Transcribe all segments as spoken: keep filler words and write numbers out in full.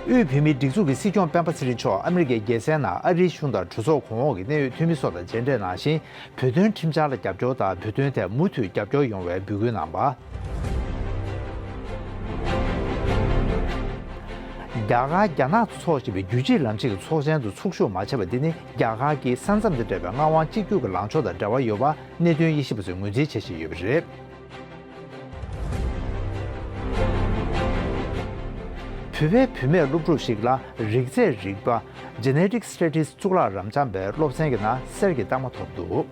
དབུས་བོད་མིའི་སྒྲིག་འཛུགས་ཀྱི་སྲིད་སྐྱོང་སྤེན་པ་ཚེ་རིང་མཆོག་ཨ་མི་རི་ཀའི་རྒྱལ་སའི་ནང་ཨ་རིའི་གཞུང་དང་གྲོས་ཚོགས་གོང་འོག་གི་གནད་ཡོད་འཐུས་མི་སོགས་དང་མཇལ་འཕྲད་གནང་ཞིང་། བོད་དོན་ཁྲིམས་འཆར་ལ་རྒྱབ་སྐྱོར་དང་བོད་དོན་ཐད་མུ་མཐུད་རྒྱབ་སྐྱོར་ཡོང་བའི་འབོད་སྐུལ་གནང་བ། རྒྱ་གར་རྒྱ་ནག་ཏུ་འཚོགས་བཞིན་པའི་རྒྱུད་གཅིག་ལམ་གཅིག་གི་ཚོགས་ཆེན་དུ་ཚོགས་ཞུགས་མ་བྱས་པ་འདི་ནི་རྒྱ་གར་གྱི་ས་མཚམས་དང་འབྲེལ་བའི་མངའ་དབང་གཅིག་གྱུར་གྱི་ལངས་ཕྱོགས་དང་འབྲེལ་བ་ཡོད་པ་གནད་དོན་དབྱེ་ཞིབ་པ་ཚོས་ངོས་འཛིན་བྱེད་བཞིན་ཡོད་པ་རེད། བོད་པའི་བུད་མེད་སློབ་ཕྲུག་ཞིག་ལ་རིགས་རྫས་རིག་པ་Genetic Studies གཙུག་ལག་རབ་འབྱམས་པའི་སློབ་ཚན་གྱི་ནང་གསེར་གྱི་རྟགས་མ་ཐོབ་འདུག་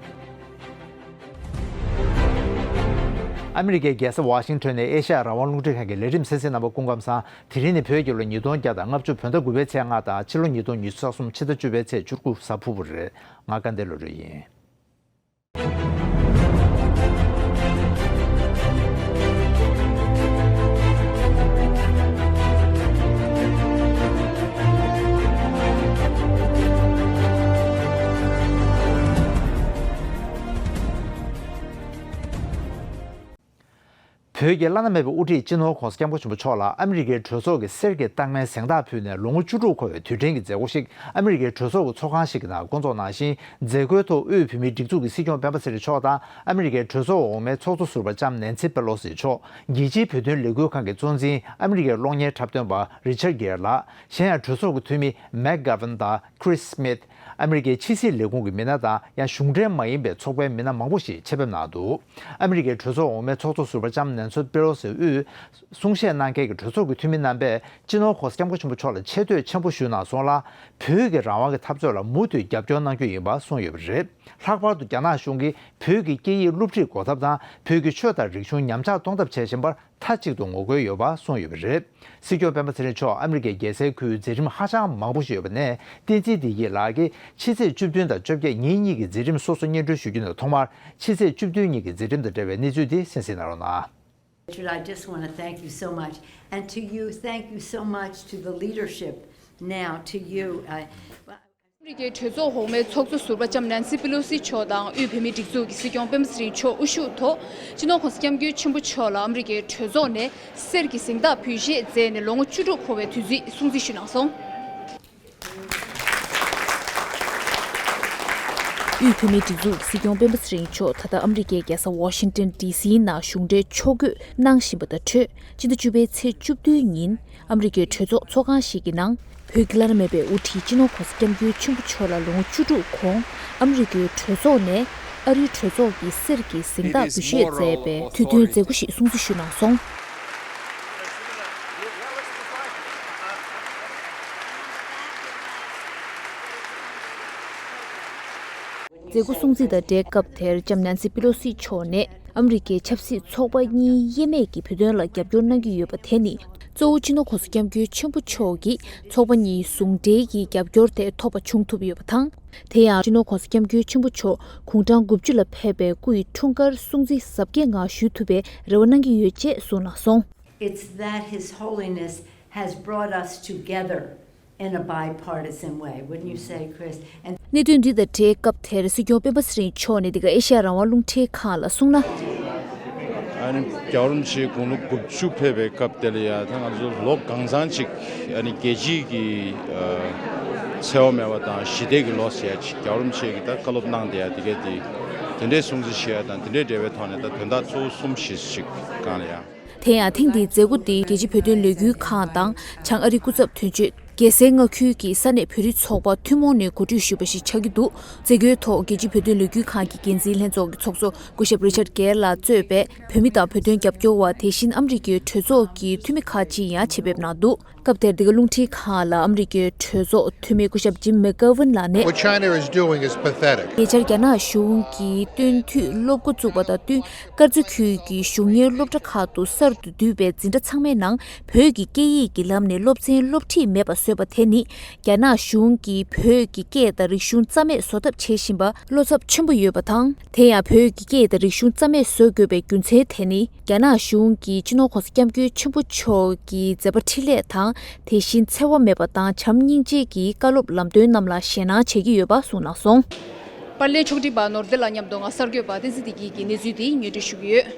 ཨ་མི་རི་ཀའི་རྒྱལ་ས་ཝ་ཤིང་ཊོན་ནས་ཨེ་ཤ་ཡ་རང་དབང་རླུང་འཕྲིན་ཁང་གི་ལས་རིམ་གསན་གཟིགས་གནང་བ་སྐུ་ཁམས་བཟང་། དེ་རིང་ནི་བོད་ཀྱི་ལོ་ཉིས་སྟོང་བརྒྱ་དང་ལྔ་བཅུ་བོད་ཟླ་དགུ་པའི་ཚེས་ལྔ་དང་ཕྱི་ལོ་ཉིས་སྟོང་ཉི་ཤུ་རྩ་གསུམ་ཕྱི་ཟླ་བཅུ་པའི་ཚེས་བཅུ་དགུ་གཟའ་ཕུར་བུ་རེད། ང་སྐལ་ལྡན་བློ་གྲོས་ཡིན། བོད་ཀྱི་བླ་ན་མེད་པའི་དབུ་ཁྲིད་སྤྱི་ནོར་༸གོང་ས་༸སྐྱབས་མགོན་ཆེན་པོ་མཆོག་ལ་ཨ་མི་རི་ཀའི་གྲོས་ཚོགས་ཀྱི་གསེར་གྱི་རྟགས་མའི་གཟེངས་རྟགས་ཕུལ་ནས་ལོ་ངོ་བཅུ་དྲུག་འཁོར་བའི་དུས་དྲན་གྱི་མཛད་སྒོ་ཞིག་ཨ་མི་རི་ཀའི་གྲོས་ཚོགས་ཀྱི་ཚོགས་ཁང་ཞིག་གི་ནང་བསྐོང་ཚོགས་གནང་ཞིང་། མཛད་སྒོའི་ཐོག་དབུས་བོད་མིའི་སྒྲིག་འཛུགས་ཀྱི་སྲིད་སྐྱོང་སྤེན་པ་ཚེ་རིང་མཆོག་དང་ཨ་མི་རི་ཀའི་གྲོས་ཚོགས་འོག་མའི་ཚོགས་གཙོ་ཟུར་པ་ལྕམ་ནེན་སི་པེ་ལོ་སི་མཆོག་རྒྱལ་སྤྱིའི་བོད་དོན་ལས་འགུལ་ཁང་གི་གཙོ་འཛིན་ཨ་མི་རི་ཀའི་གློག་བརྙན་འཁྲབ་སྟོན་པ་རི་ཆར་གེར་ལགས། གཞན་ཡང་གྲོས་ཚོགས་ཀྱི་འཐུས་མི་མེག་གྷ་ཝན་དང་ཁྲིས་སི་མིད། ཨ་མི་རི་ཀའི་ཕྱི་སྲིད་ལས་ཁུངས་ཀྱི་མི་སྣ་དང་ཡང་གཞུང་འབྲེལ་མ་ཡིན་པའི་ཚོགས་པའི་མི་སྣ་མང་པོ་ཞིག་ཆེད་ཕེབས་གནང་འདུག་ཨ་མི་རི་ཀའི་གྲོས་ཚོགས་འོག་མའི་ཚོགས་གཙོ་ཟུར་པ་ལྕམ་ནེན་སི་པེ་ལོ་སི་དབུས་གསུང་བཤད་གནང་མཁན་གྱི་གྲོས་ཚོགས་ཀྱི་འཐུས་མི་རྣམ་པས་སྤྱི་ནོར་༸གོང་ས་༸སྐྱབས་མགོན་ཆེན་པོ་མཆོག་ལ་ཆེ་བསྟོད་ཆེན་པོ་ཞུས་གནང་སོང་ལ། བོད་ཀྱི་རང་དབང་གི་འཐབ་རྩོད་ལ་མུ་མཐུད་རྒྱབ་སྐྱོར་གནང་རྒྱུ་ཡིན་པ་གསུངས་ཡོད་པ་རེད། ལྷག་པར་དུ་རྒྱ་ནག་གཞུང་གིས་བོད་ཀྱི་སྐད་ཡིག་སློབ་ཁྲིད་འགོག་ཐབས་དང་བོད་ཀྱི་ཆོས་དང་རིག་གཞུང་ཉམས་ཆག་གཏོང་ཐབས་བྱེད་བཞིན་པར། མཐའ་གཅིག་ཏུ་ངོ་རྒོལ་ཡོད་པ་གསུངས་ཡོད་པ་རེད། སྲིད་སྐྱོང་སྤེན་པ་ཚེ་རིང་མཆོག་ཨ་མི་རི་ཀའི་རྒྱལ་སའི་ཁུལ་མཛད་རིམ་ཧ་ཅང་མང་པོ་ཞིག་ཡོད་པ་ནས། བསྟན་འཛིན་བདེ་སྐྱིད་ལགས་ཀྱིས་ཕྱི་ཚེས་བཅུ་བདུན་དང་བཅོ་བརྒྱད་ཉིན་གཉིས་ཀྱི་མཛད་རིམ་སོ་སོ་སྙན་སྒྲོན་ཞུ་རྒྱུ་ནས། ཐོག་མར་ཕྱི་ཚེས་བཅུ་བདུན་ཉིན་གྱི་མཛད་རིམ་དང་འབྲེལ་བའི་གནས་ཚུལ་དེ་གསན་གཟིགས་གནང་རོགས་གནང་། Richard, I just want to thank you so much. And to you, thank you so much to the leadership now, to you. Uh, ཨ་མི་རི་ཀའི་གྲོས་ཚོགས་འོག་མའི་ཚོགས་གཙོ་ཟུར་པ་ལྕམ་ནན་སི་པི་ལོ་སི་མཆོག་དང་དབུས་བོད་མིའི་སྒྲིག་འཛུགས་ཀྱི་སྲིད་སྐྱོང་སྤེན་པ་ཚེ་རིང་མཆོག་དབུ་བཞུགས་ཐོག་སྤྱི་ནོར་༸གོང་ས་༸སྐྱབས་མགོན་ཆེན་པོ་མཆོག་ལ་ཨ་མི་རི་ཀའི་གྲོས་ཚོགས་ནས་གསེར་གྱི་གཟེངས་རྟགས་འབུལ་བཞེས་མཛད་ནས་ལོ་ངོ་བཅུ་དྲུག་འཁོར་བའི་དུས་ཚིགས་སྲུང་བརྩི་ཞུས་གནང་སོང་། དབུས་བོད་མིའི་སྒྲིག་འཛུགས་ཀྱི་སྲིད་སྐྱོང་སྤེན་པ་ཚེ་རིང་མཆོག་ད་ལྟ་ཨ་མི་རི་ཀའི་རྒྱལ་ས་ཝ་ཤིང་ཏོན་ཌི་སིའི་ནང་གཞུང་འབྲེལ་ཕྱོགས་བསྐྱོད་གནང་བཞིན་པ་དང་འཕྲོས། སྤྱི་ཟླ་བཅུ་པའི་ཚེས་བཅུ་བདུན་ཉིན་ཨ་མི་རི་ཀའི་གྲོས་ཚོགས་ཚོགས་ཁང་ཞིག་གི་ནང་། བོད་ཀྱི་བླ་ན་མེད་པའི་དབུ་ཁྲིད་སྤྱི་ནོར་༸གོང་ས་༸སྐྱབས་མགོན་ཆེན་པོ་མཆོག་ལ་ལོ་ངོ་བཅུ་དྲུག་གོང་ཨ་མི་རི་ཀའི་གྲོས་ཚོགས་ནས་ཨ་རིའི་གྲོས་ཚོགས་ཀྱི་གསེར་གྱི་གཟེངས་རྟགས་འབུལ་བཞེས་མཛད་པའི་དུས་སྟོན་མཛད་སྒོ་ཞིག་སྲུང་བརྩི་ཞུས་གནང་སོང་། མཛད་སྒོ་སྲུང་བརྩི་དང་འབྲེལ་སྐབས་དེར་ལྕམ་ནན་སི་པི་ལོ་སི་མཆོག་ནས། ཨ་མི་རི་ཀའི་ཆབ་སྲིད་ཚོགས་པ་གཉིས་དབྱེར་མེད་ཀྱིས་བོད་དོན་ལ་རྒྱབ་སྐྱོར་གནང་གི་ཡོད་པ་དེ་ནི། གཙོ་བོ་སྤྱི་ནོར་༸གོང་ས་༸སྐྱབས་མགོན་ཆེན་པོ་མཆོག་གིས་ཚོགས་པ་གཉིས་ཟུང་འབྲེལ་གྱིས་རྒྱབ་སྐྱོར་དེ་ཐོབ་པ་བྱུང་ཐུབ་ཡོད་པ་དང་། དེ་ཡང་སྤྱི་ནོར་༸གོང་ས་༸སྐྱབས་མགོན་ཆེན་པོ་མཆོག་དགུང་གྲངས་དགུ་བཅུ་ལ་ཕེབས་པའི་སྐུ་ཡི་འཁྲུངས་སྐར་སྲུང་བརྩི་གཟབ་རྒྱས་ངང་ཞུ་ཐུབ་པའི་རེ་བ་གནང་གི་ཡོད་ཅེས་གསུངས་གནང་སོང་། It's that His Holiness has brought us together in a bipartisan way, wouldn't you say, Chris? And གནད་དོན་འདི་དང་འབྲེལ་སྐབས་དེར་སྲིད་སྐྱོང་སྤེན་པ་ཚེ་རིང་མཆོག་ནས་འདི་ག་ཨེ་ཤ་ཡ་རང་དབང་རླུང་འཕྲིན་ཁང་ལ་གསུངས་ན། ཨ་ནི་རྒྱལ་བ་རིན་པོ་ཆེ་དགུང་ལོ་དགུ་བཅུ་ཕེབས་པའི་སྐབས་དེ་ལ་ཡ་ད་ང་ཚོ་ལོ་གང་ཚང་ཅིག་ཨ་ནི་རྒྱལ་སྤྱིའི་གི་ཨ་འཚེ་བ་མེད་པ་དང་ཞི་བདེ་གི་ལོ་ཟེར་ཡ་ཅིག་རྒྱལ་བ་རིན་པོ་ཆེ་གི་ད་བཀའ་སློབ་གནང་བསྡད་ཡ་དེ་ག་དེ་དེ་འདྲའི་སྲུང་བརྩི་ཞུ་ཡ་དང་དེ་འདྲའི་འབྲེལ་བའི་ཐོག་ནས་ད་དོན་དག་གཙོ་བོ་གསུམ་བཞི་ཅིག་སྒང་ལ་ཡ། དེ་ཡང་ཐེངས་འདིའི་མཛད་སྒོ་འདི་རྒྱལ་སྤྱིའི་བོད་དོན་ལས་འགུལ་ཁང་དང་བྱང་ཨ་རིའི་སྐུ་ཚབ་དོན་གཅོད། རྒྱལ་སའི་མངའ་ཁུལ་གྱི་ས་གནས་བོད་རིགས་ཚོགས་པ་ཐུན་མོང་ནས་གོ་སྒྲིག་ཞུས་པ་ཞིག་ཆགས་ཀྱི་འདུག་མཛད་སྒོའི་ཐོག་རྒྱལ་སྤྱིའི་བོད་དོན་ལས་འགུལ་ཁང་གི་འགན་འཛིན་ལྷན་ཚོགས་ཀྱི་ཚོགས་གཙོ་སྐུ་ཞབས་རི་ཆར་གེར་ལགས་གཙོས་པའི་བོད་མི་དང་བོད་དོན་རྒྱབ་སྐྱོར་བ། དེ་བཞིན་ཨ་མི་རི་ཀའི་གྲོས་ཚོགས་ཀྱི་འཐུས་མི་ཁག་ཅིག་ཡང་ཆེད་ཕེབས་གནང་འདུག་སྐབས་དེར་འདི་ག་རླུང་འཕྲིན་ཁང་ལ་ཨ་མི་རི་ཀའི་གྲོས་ཚོགས་འཐུས་མི་སྐུ་ཞབས་ཇིམ་མེག་གྷ་ཝན་ལགས་ནས། What China is doing is pathetic. ཉེ་ཆར་རྒྱ་ནག་གཞུང་གིས་སྟོན་དུས་སློབ་འགོ་བཙུགས་པ་དང་བསྟུན། དཀར་མཛེས་ཁུལ་གྱི་གཞུང་གཉེར་སློབ་གྲྭ་ཁག་ཏུ་གསར་དུ་བསྡུས་པའི་འཛིན་གྲྭ་ཚང་མའི་ནང་བོད་ཀྱི་སྐད་ཡིག་གི་ལམ་ནས་སློབ་ཚན་སློབ་ཁྲིད་མེད་པ་བཟོས་པ་དེ་ནི། རྒྱ་ནག་གཞུང་གིས་བོད་ཀྱི་སྐད་དང་རིག་གཞུང་རྩ་མེད་བཟོ་ཐབས་བྱེད་བཞིན་པ་བློ་འཚབ་ཆེན་པོ་ཡོད་པ་དང་། དེ་ཡང་བོད་ཀྱི་སྐད་དང་རིག་གཞུང་རྩ་མེད་བཟོ་དགོས་པའི་རྒྱུ་མཚན་དེ་ནི། རྒྱ་ནག་གཞུང་གིས་སྤྱི་ནོར་༸གོང་ས་༸སྐྱབས་མགོན་ཆེན་པོ་མཆོག་གི་མཛད་པ་འཕྲིན་ལས་དང་། དེ་བཞིན་འཚེ་བ་མེད་པ་དང་བྱམས་སྙིང་རྗེ་གི་བཀའ་སློབ་ལམ་སྟོན་རྣམས་ལ་ཞེད་སྣང་བྱེད་ཀྱི་ཡོད་པ་གསུངས་གནང་སོང་། པར་ལས་ཕྱོགས་སྒྲིག་པ་ནོར་བདེ་ལགས་མཉམ་དུ་ང་གསར་འགོད་པ་བསྟན་འཛིན་བདེ་སྐྱིད་ཀྱིས་གནས་ཚུལ་འདི་སྙན་སྒྲོན་ཞུ་གི་ཡོད།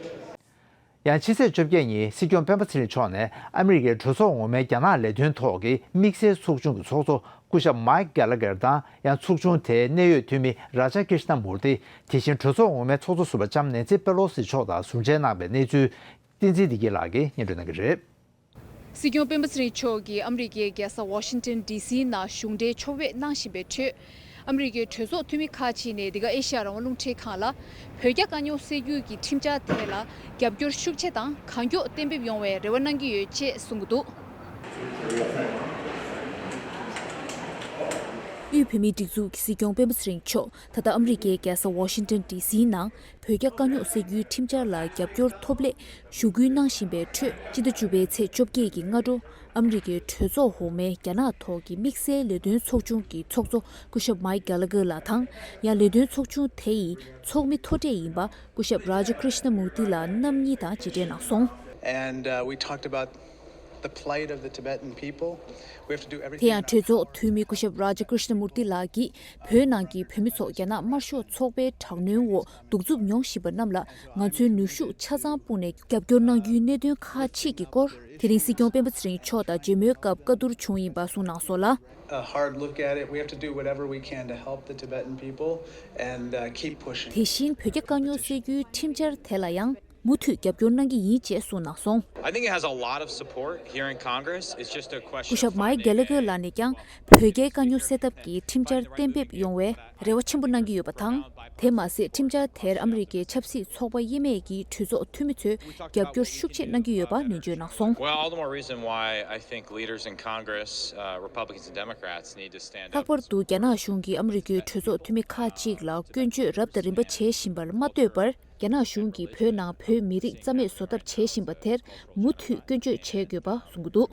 ཡང་ཕྱི་ཚེས་བཅོ་བརྒྱད་ཉིན་སྲིད་སྐྱོང་སྤེན་པ་ཚེ་རིང་མཆོག་ནས་ཨ་མི་རི་ཀའི་གྲོས་ཚོགས་འོག་མའི་རྒྱ་ནག་ལས་དོན་ཐོག་གི་དམིགས་བསལ་ཚོགས་ཆུང་གི་ཚོགས་གཙོ་སྐུ་ཞབས་མཱིག་གྷེ་ལ་གྷེར་དང་། ཡང་ཚོགས་ཆུང་དེའི་གནད་ཡོད་འཐུས་མི་རཱ་ཇ་ཀྲིཤ་ན་མུར་ཏི། དེ་བཞིན་གྲོས་ཚོགས་འོག་མའི་ཚོགས་གཙོ་ཟུར་པ་ལྕམ་ནེན་སི་པེ་ལོ་སི་མཆོག་དང་ཟུར་མཇལ་གནང་བའི་གནས་ཚུལ་བསྟན་འཛིན་བདེ་སྐྱིད་ལགས་ཀྱིས་སྙན་སྒྲོན་གནང་གི་རེད། སྲིད་སྐྱོང་སྤེན་པ་ཚེ་རིང་མཆོག་གིས་ཨ་མི་རི་ཀའི་རྒྱལ་ས་ཝ་ཤིང་ཏོན་ཌི་སི་ནང་གཞུང་འབྲེལ་ཕྱོགས་ཕེབས་གནང་བཞིན་པའི་ཁྲོད། ཨ་མི་རི་ཀའི་གྲོས་ཚོགས་འཐུས་མི་ཁག་ཅིག་ནས་འདི་ག་ཨེ་ཤ་ཡ་རང་དབང་རླུང་འཕྲིན་ཁང་ལ། བོད་རྒྱ་དཀའ་རྙོག་སེལ་རྒྱུའི་གི་ཁྲིམས་འཆར་ཐད་ལ་རྒྱབ་སྐྱོར་ཤུགས་ཆེ་དང་གང་མགྱོགས་གཏན་འབེབས་ཡོང་བའི་རེ་བ་གནང་གི་ཡོད་ཅེས་གསུངས་ཀྱི་འདུག་དབུས་བོད་མིའི་སྒྲིག་འཛུགས་ཀྱི་སྲིད་སྐྱོང་སྤེན་པ་ཚེ་རིང་མཆོག་ད་ལྟ་ཨ་མི་རི་ཀའི་རྒྱལ་ས་ཝ་ཤིང་ཏོན་ཌི་སིའི་ནང་བོད་རྒྱ་དཀའ་རྙོག་སེལ་རྒྱུའི་ཁྲིམས་འཆར་ལ་རྒྱབ་སྐྱོར་ཐོབ་སླད་ཞུ་སྐུལ་གནང་བཞིན་པའི་ཁྲོད། སྤྱི་ཟླ་བཅུ་པའི་ཚེས་བཅོ་བརྒྱད་ཀྱི་སྔ་དྲོ། ཨ་མི་རི་ཀའི་གྲོས་ཚོགས་འོག་མའི་རྒྱ་ནག་ཐོག་གི་དམིགས་བསལ་ལས་དོན་ཚོགས་ཆུང་གི་ཚོགས་གཙོ་སྐུ་ཞབས་མཱིག་གྷེ་ལ་གྷེར་ལགས་དང་། ཡང་ལས་དོན་ཚོགས་ཆུང་དེ་ཡི་ཚོགས་མི་མཐོ་གྲས་ཡིན་པ་སྐུ་ཞབས་རཱ་ཇ་ཀྲིཤ་ན་མུར་ཏི་ལགས་རྣམ་གཉིས་དང་མཇལ་འཕྲད་གནང་སོང་། And, uh, we talked about the plight of the Tibetan people. We have to do everything. དེ་ཡང་གྲོས་ཚོགས་འཐུས་མི་སྐུ་ཞབས་རཱ་ཇ་ཀྲིཤ་ན་མུར་ཏི་ལགས་ཀྱིས་བོད་ནང་གི་བོད་མི་ཚོ་རྒྱ་ནག་དམར་ཤོག་ཚོགས་པའི་དྲག་གནོན་འོག་གདུག་རྩུབ་མྱོང་བཞིན་པ་རྣམས་ལ་ང་ཚོའི་ནུས་ཤུགས་ཆ་ཚང་སྤུངས་ནས་རྒྱབ་སྐྱོར་གནང་རྒྱུའི་གནད་དོན་ཁག་ཅིག་གི་སྐོར། དེ་རིང་སྲིད་སྐྱོང་སྤེན་པ་ཚེ་རིང་མཆོག་དང་མཇལ་མོལ་སྐབས་བཀའ་བསྡུར་བྱུང་ཡིན་པ་གསུངས་གནང་སོང་ལ། A hard look at it. We have to do whatever we can to help the Tibetan people and, uh, keep pushing. དེ་བཞིན་བོད་རྒྱ་དཀའ་རྙོག་སེལ་རྒྱུའི་ཁྲིམས་འཆར་དེ་ལ་ཡང་མུ་མཐུད་རྒྱབ་སྐྱོར་གནང་གི་ཡིན་ཅེས་གསུངས་གནང་སོང་། I think it has a lot of support here in Congress. It's just a question of སྐུ་ཞབས་མཱིག་གྷེ་ལ་གྷེར་ལགས་ནས་ཀྱང་བོད་རྒྱའི་དཀའ་རྙོག་སེལ་ཐབས་ཀྱི་ཁྲིམས་འཆར་གཏན་འབེབས་ཡོང་བའི་རེ་བ་ཆེན་པོ་གནང་གི་ཡོད་པ་དང་། དེ་མ་ཟད་ཁྲིམས་འཆར་དེར་ཨ་མི་རི་ཀའི་ཆབ་སྲིད་ཚོགས་པ་དབྱེ་མེད་ཀྱི་གྲོས་ཚོགས་འཐུས་མི་ཚོས་རྒྱབ་སྐྱོར་ཤུགས་ཆེ་གནང་གི་ཡོད་པ་ནན་བརྗོད་གནང་སོང་། Well, all the more reason why I think leaders in Congress, uh, Republicans and Democrats, need to stand up. ལྷག་པར་དུ་རྒྱ་ནག་གཞུང་གིས་ཨ་མི་རི་ཀའི་གྲོས་ཚོགས་འཐུས་མི་ཁག་ཅིག་ལ་སྐྱོན་བརྗོད་རབ་དང་རིམ་པ་བྱེད་བཞིན་པར་མ་ལྟོས་པར། རྒྱ་ནག་གཞུང་གིས་བོད་ནང་བོད་མི་རིགས་རྩ་མེད་བཟོ་ཐབས་བྱེད་བཞིན་པ་དེར་མུ་མཐུད་སྐྱོན་བརྗོད་བྱེད་དགོས་པ་གསུངས་ཀྱི་འདུག་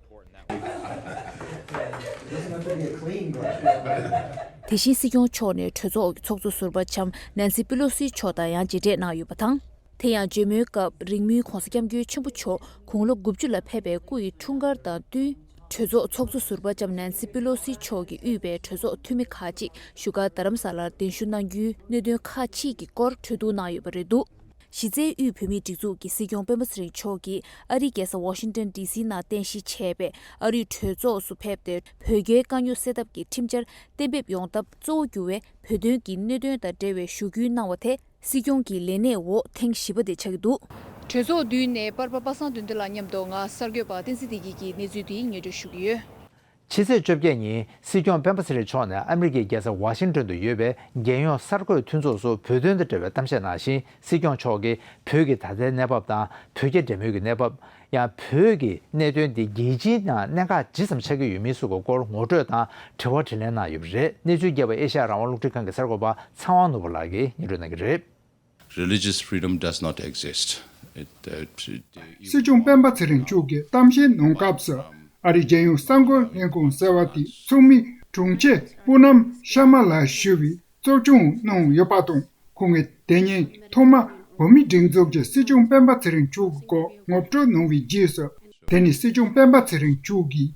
དེ་བཞིན་སྲིད་སྐྱོང་མཆོག་ནས་གྲོས་ཚོགས་ཀྱི་ཚོགས་གཙོ་ཟུར་པ་ལྕམ་ནན་སི་པི་ལོ་སི་མཆོག་དང་ཡང་མཇལ་འཕྲད་གནང་ཡོད་པ་དང་། དེ་ཡང་མཇལ་མོལ་སྐབས་རིང་མིན་༧གོང་ས་༧སྐྱབས་མགོན་ཆེན་པོ་མཆོག་དགུང་ལོ་དགུ་བཅུ་ལ་ཕེབས་པའི་སྐུ་ཡི་འཁྲུངས་སྐར་དང་བསྟུན། གྲོས་ཚོགས་ཚོགས་གཙོ་ཟུར་པ་ལྕམ་ནན་སི་པི་ལོ་སི་མཆོག་གིས་དབུས་པའི་གྲོས་ཚོགས་འཐུས་མི་ཁག་ཅིག་བཞུགས་སྒར་རྡ་རམ་ས་ལར་གདན་ཞུ་གནང་རྒྱུའི་གནད་དོན་ཁག་ཅིག་གི་སྐོར་གྲོས་བསྡུར་གནང་ཡོད་པ་རེད་འདུག་གཞི་རྩའི་དབུས་བོད་མིའི་སྒྲིག་འཛུགས་ཀྱི་སྲིད་སྐྱོང་སྤེན་པ་ཚེ་རིང་མཆོག་གིས་ཨ་རིའི་རྒྱལ་ས་ཝ་ཤིང་ཏོན་ཌི་སི་ནང་རྟེན་གཞི་བྱས་པའི་ཨ་རིའི་གྲོས་ཚོགས་སུ་ཕེབས་ཏེ། བོད་རྒྱའི་དཀའ་རྙོག་སེལ་ཐབས་ཀྱི་ཁྲིམས་འཆར་གཏན་འབེབས་ཡོང་ཐབས་གཙོ་བོ་གྱུར་བའི་བོད་དོན་གྱི་གནད་དོན་དང་འབྲེལ་བའི་ཞུ་སྐུལ་གནང་བ་དེ། སྲིད་སྐྱོང་གི་ལས་གནས་འོག་ཐེངས་བཞི་པ་དེ་ཆགས་ཀྱི་འདུག་གྲོས་ཚོགས་མདུན་ནས་པར་པ་པ་སངས་དོན་ལྡན་ལགས་མཉམ་དུ་ང་གསར་འགོད་པ་བསྟན་འཛིན་བདེ་སྐྱིད་ཀྱིས་གནས་ཚུལ་དེའི་སྙན་སྒྲོན་ཞུ་གི་ཡོད། ཕྱི་ཚེས་བཅོ་བརྒྱད་ཉིན་སྲིད་སྐྱོང་སྤེན་པ་ཚེ་རིང་མཆོག་ནས་ཨ་མི་རི་ཀའི་རྒྱལ་ས་ཝ་ཤིང་ཏོན་དུ་ཡོད་པའི་རྒྱལ་ཡོངས་གསར་འགོད་མཐུན་ཚོགས་སུ་བོད་དོན་དང་འབྲེལ་བའི་གཏམ་བཤད་གནང་ཞིང་། སྲིད་སྐྱོང་མཆོག་གིས་བོད་ཀྱི་ད་ལྟའི་གནས་བབ་དང་བོད་རྒྱ་འབྲེལ་མོལ་གྱི་གནས་བབ། ཡང་བོད་ཀྱི་གནད་དོན་འདི་རྒྱལ་སྤྱིའི་ནང་གནད་འགག་ཇི་ཙམ་ཆགས་ཀྱི་ཡོད་མིན་སོགས་ཀྱི་སྐོར་ངོ་སྤྲོད་དང་དྲི་བ་དྲིས་ལན་གནང་ཡོད་པ་རེད། གནས་ཚུལ་རྒྱས་པ་ཨེ་ཤ་ཡ་རང་དབང་རླུང་འཕྲིན་ཁང་གི་གསར་འགོད་པ་ཚེ་དབང་ནོར་བུ་ལགས་ཀྱིས་སྙན་སྒྲོན་གནང་གི་རེད། Religious freedom does not exist. It, uh, t- the- སྲིད་སྐྱོང་སྤེན་པ་ཚེ་རིང་མཆོག་གིས་གཏམ་བཤད་གནང་སྐབས་སུ་ཨ་རིའི་རྒྱལ་ཡོངས་གསར་འགོད་ལྷན་ཁང་ཟེར་བ་དེའི་ཚོགས་མི་དྲུང་ཆེ་པུ་ནམ་ཤར་མ་ལགས་ཞུ་བའི་གཙོ་སྐྱོང་གནང་ཡོད་པ་དང་། ཁོང་གིས་དེ་ཉིན་ཐོག་མ་བོད་མིའི་སྒྲིག་འཛུགས་ཀྱི་སྲིད་སྐྱོང་སྤེན་པ་ཚེ་རིང་མཆོག་གི་སྐོར་ངོ་སྤྲོད་གནང་བའི་རྗེས་སུ། དེ་ནི་སྲིད་སྐྱོང་སྤེན་པ་ཚེ་རིང་མཆོག་གིས།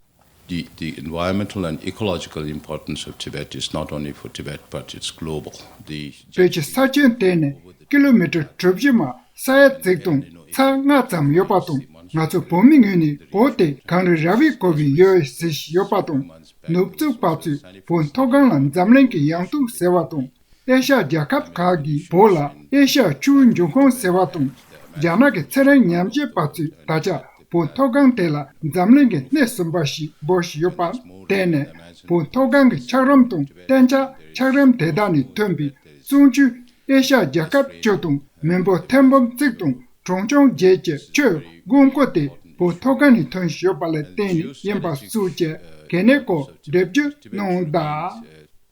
The, the environmental and ecological importance of Tibet is not only for Tibet, but it's global. The བོད་ཀྱི་ས་ཁྱོན་དེ་ནི་ཀི་ལོ་མི་ཊར་གྲུ་བཞི་མ་ས་ཡ་གཅིག་དང་ཚེག་ལྔ་ཙམ་ཡོད་པ་དང་། ང་ཚོ་བོད་མི་ངོས་ནས་བོད་དེ་གངས་རི་ར་བས་བསྐོར་བའི་ཡུལ་ཟེར་བཞིན་ཡོད་པ་དང་། ནུབ་ཕྱོགས་པ་ཚོས་བོད་མཐོ་སྒང་ལ་འཛམ་གླིང་གི་ཡང་སྟོད་ཟེར་བ་དང་། ཨེ་ཤ་ཡ་རྒྱལ་ཁབ་ཁག་གིས་བོད་ལ་ཨེ་ཤ་ཡ་ཆུ་བོའི་འབྱུང་ཁུངས་ཟེར་བ་དང་། རྒྱ་ནག་གི་ཚེ་རིང་ཉམས་ཞིབ་པ་ཚོས་ད་ཆ་བོད་མཐོ་སྒང་དེ་ལ་འཛམ་གླིང་གི་སྣེ་གསུམ་པ་ཞེས་འབོད་བཞིན་ཡོད་པ། དེ་ནི་བོད་མཐོ་སྒང་གི་འཁྱགས་རོམ་དང་གཏན་ཆགས་འཁྱགས་རོམ་དེ་དག་ནས་ཐོན་པའི་གཙང་ཆུ། ཨེ་ཤ་ཡ་རྒྱལ་ཁབ་བཅུ་དང་མི་འབོར་ཐེར་འབུམ་གཅིག་དང་གྲངས་ཆུང་བརྒྱད་ཀྱི་ཆུའི་དགོས་མཁོ་དེ་བོད་མཐོ་སྒང་ནས་ཐོན་བཞིན་ཡོད་པ་ལ་བརྟེན་ནས་ཡིན་པ་སོགས་ཀྱི་གལ་གནད་སྐོར་འགྲེལ་བརྗོད་གནང་གདའ།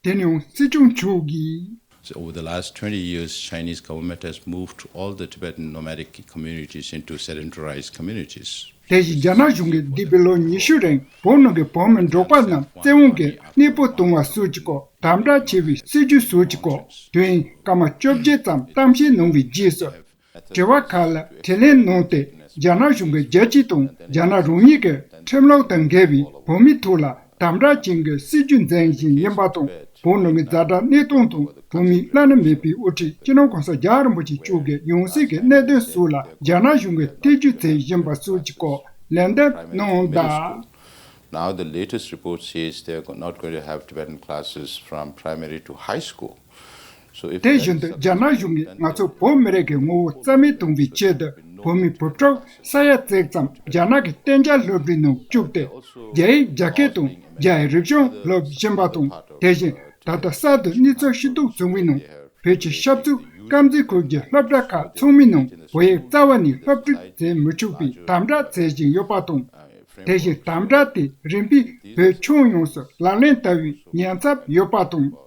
དེ་ནས་ཡང་སྲིད་སྐྱོང་མཆོག་གིས། So over the last twenty years, Chinese government has moved all the Tibetan nomadic communities into sedentary communities. དེ་བཞིན་རྒྱ་ནག་གཞུང་གིས་འདས་པའི་ལོ་ཉི་ཤུ་རིང་བོད་ནང་གི་བོད་མི་འབྲོག་པ་རྣམས་བཙན་དབང་གིས་གནས་སྤོ་གཏོང་བ་སོགས་ཀྱི་སྐོར་དམ་དྲག་ཆེ་བའི་སྲིད་ཇུས་སོགས་ཀྱི་སྐོར་དུས་ཡུན་སྐར་མ་བཅོ་བརྒྱད་ཙམ་གཏམ་བཤད་གནང་བའི་རྗེས་སུ། དྲི་བ་ཁག་ལ་དྲིས་ལན་གནང་སྟེ། རྒྱ་ནག་གཞུང་གིས་རྒྱལ་སྤྱི་དང་རྒྱ་ནག་རང་ཉིད་ཀྱི་ཁྲིམས་ལུགས་དང་འགལ་བའི་བོད་མིའི་ཐོག་ལ་ དམ་དྲག་ཅན་གྱི་སྲིད་ཇུས་འཛིན་བཞིན་ཡིན་པ་དང་། བོད་ནང་གི་ཛ་དྲག་གནས་སྟངས་དང་། བོད་མིའི་བླ་ན་མེད་པའི་དབུ་ཁྲིད་སྤྱི་ནོར་གོང་ས་རྒྱལ་བ་རིན་པོ་ཆེ་མཆོག་གི་ཡང་སྲིད་ཀྱི་གནད་དོན་སོགས་ལ་རྒྱ་ནག་གཞུང་གིས་ཐེ་ཇུས་བྱེད་བཞིན་པ་སོགས་ཀྱི་སྐོར་ལན་འདེབས་གནང་གདའ། Now the latest report says they are not going to have Tibetan classes from primary to high school. So if དེ་བཞིན་དུ་རྒྱ་ནག་གཞུང་གིས་ང་ཚོ་བོད་མི་རིགས་ཀྱི་ངོ་བོ་རྩ་མེད་གཏོང་བའི་ཆེད་དུ། བོད་མི་བུ་ཕྲུག་ས་ཡ་གཅིག་ཙམ་རྒྱ་ནག་གི་གཏན་འཇགས་སློབ་གྲྭའི་ནང་བཅུག་སྟེ། རྒྱ་ཡིག་རྒྱ་སྐད་དང་རྒྱ་ཡི་རིག་གཞུང་སློབ་བཞིན་པ་དང་། དེ་བཞིན་ད་ལྟ་གསར་དུ་གནས་ཚུལ་ཤེས་རྟོགས་བྱུང་བའི་ནང་། བོད་ཀྱི་ཆབ་སྲིད་དཀར་མཛེས་ཁུལ་གྱི་སློབ་གྲྭ་ཁག་ཚང་མའི་ནང་བོད་ཡིག་རྩ་བ་ནས་སློབ་ཁྲིད་བྱེད་མི་ཆོག་པའི་དམ་དྲག་བྱེད་བཞིན་ཡོད་པ་དང་། དེ་བཞིན་དམ་དྲག་དེ་རིམ་པས་བོད་ཁྱོན་ཡོངས་སུ་ལག་ལེན་བསྟར་བའི་ཉེན་ཚབས་ཡོད་པ་དང་།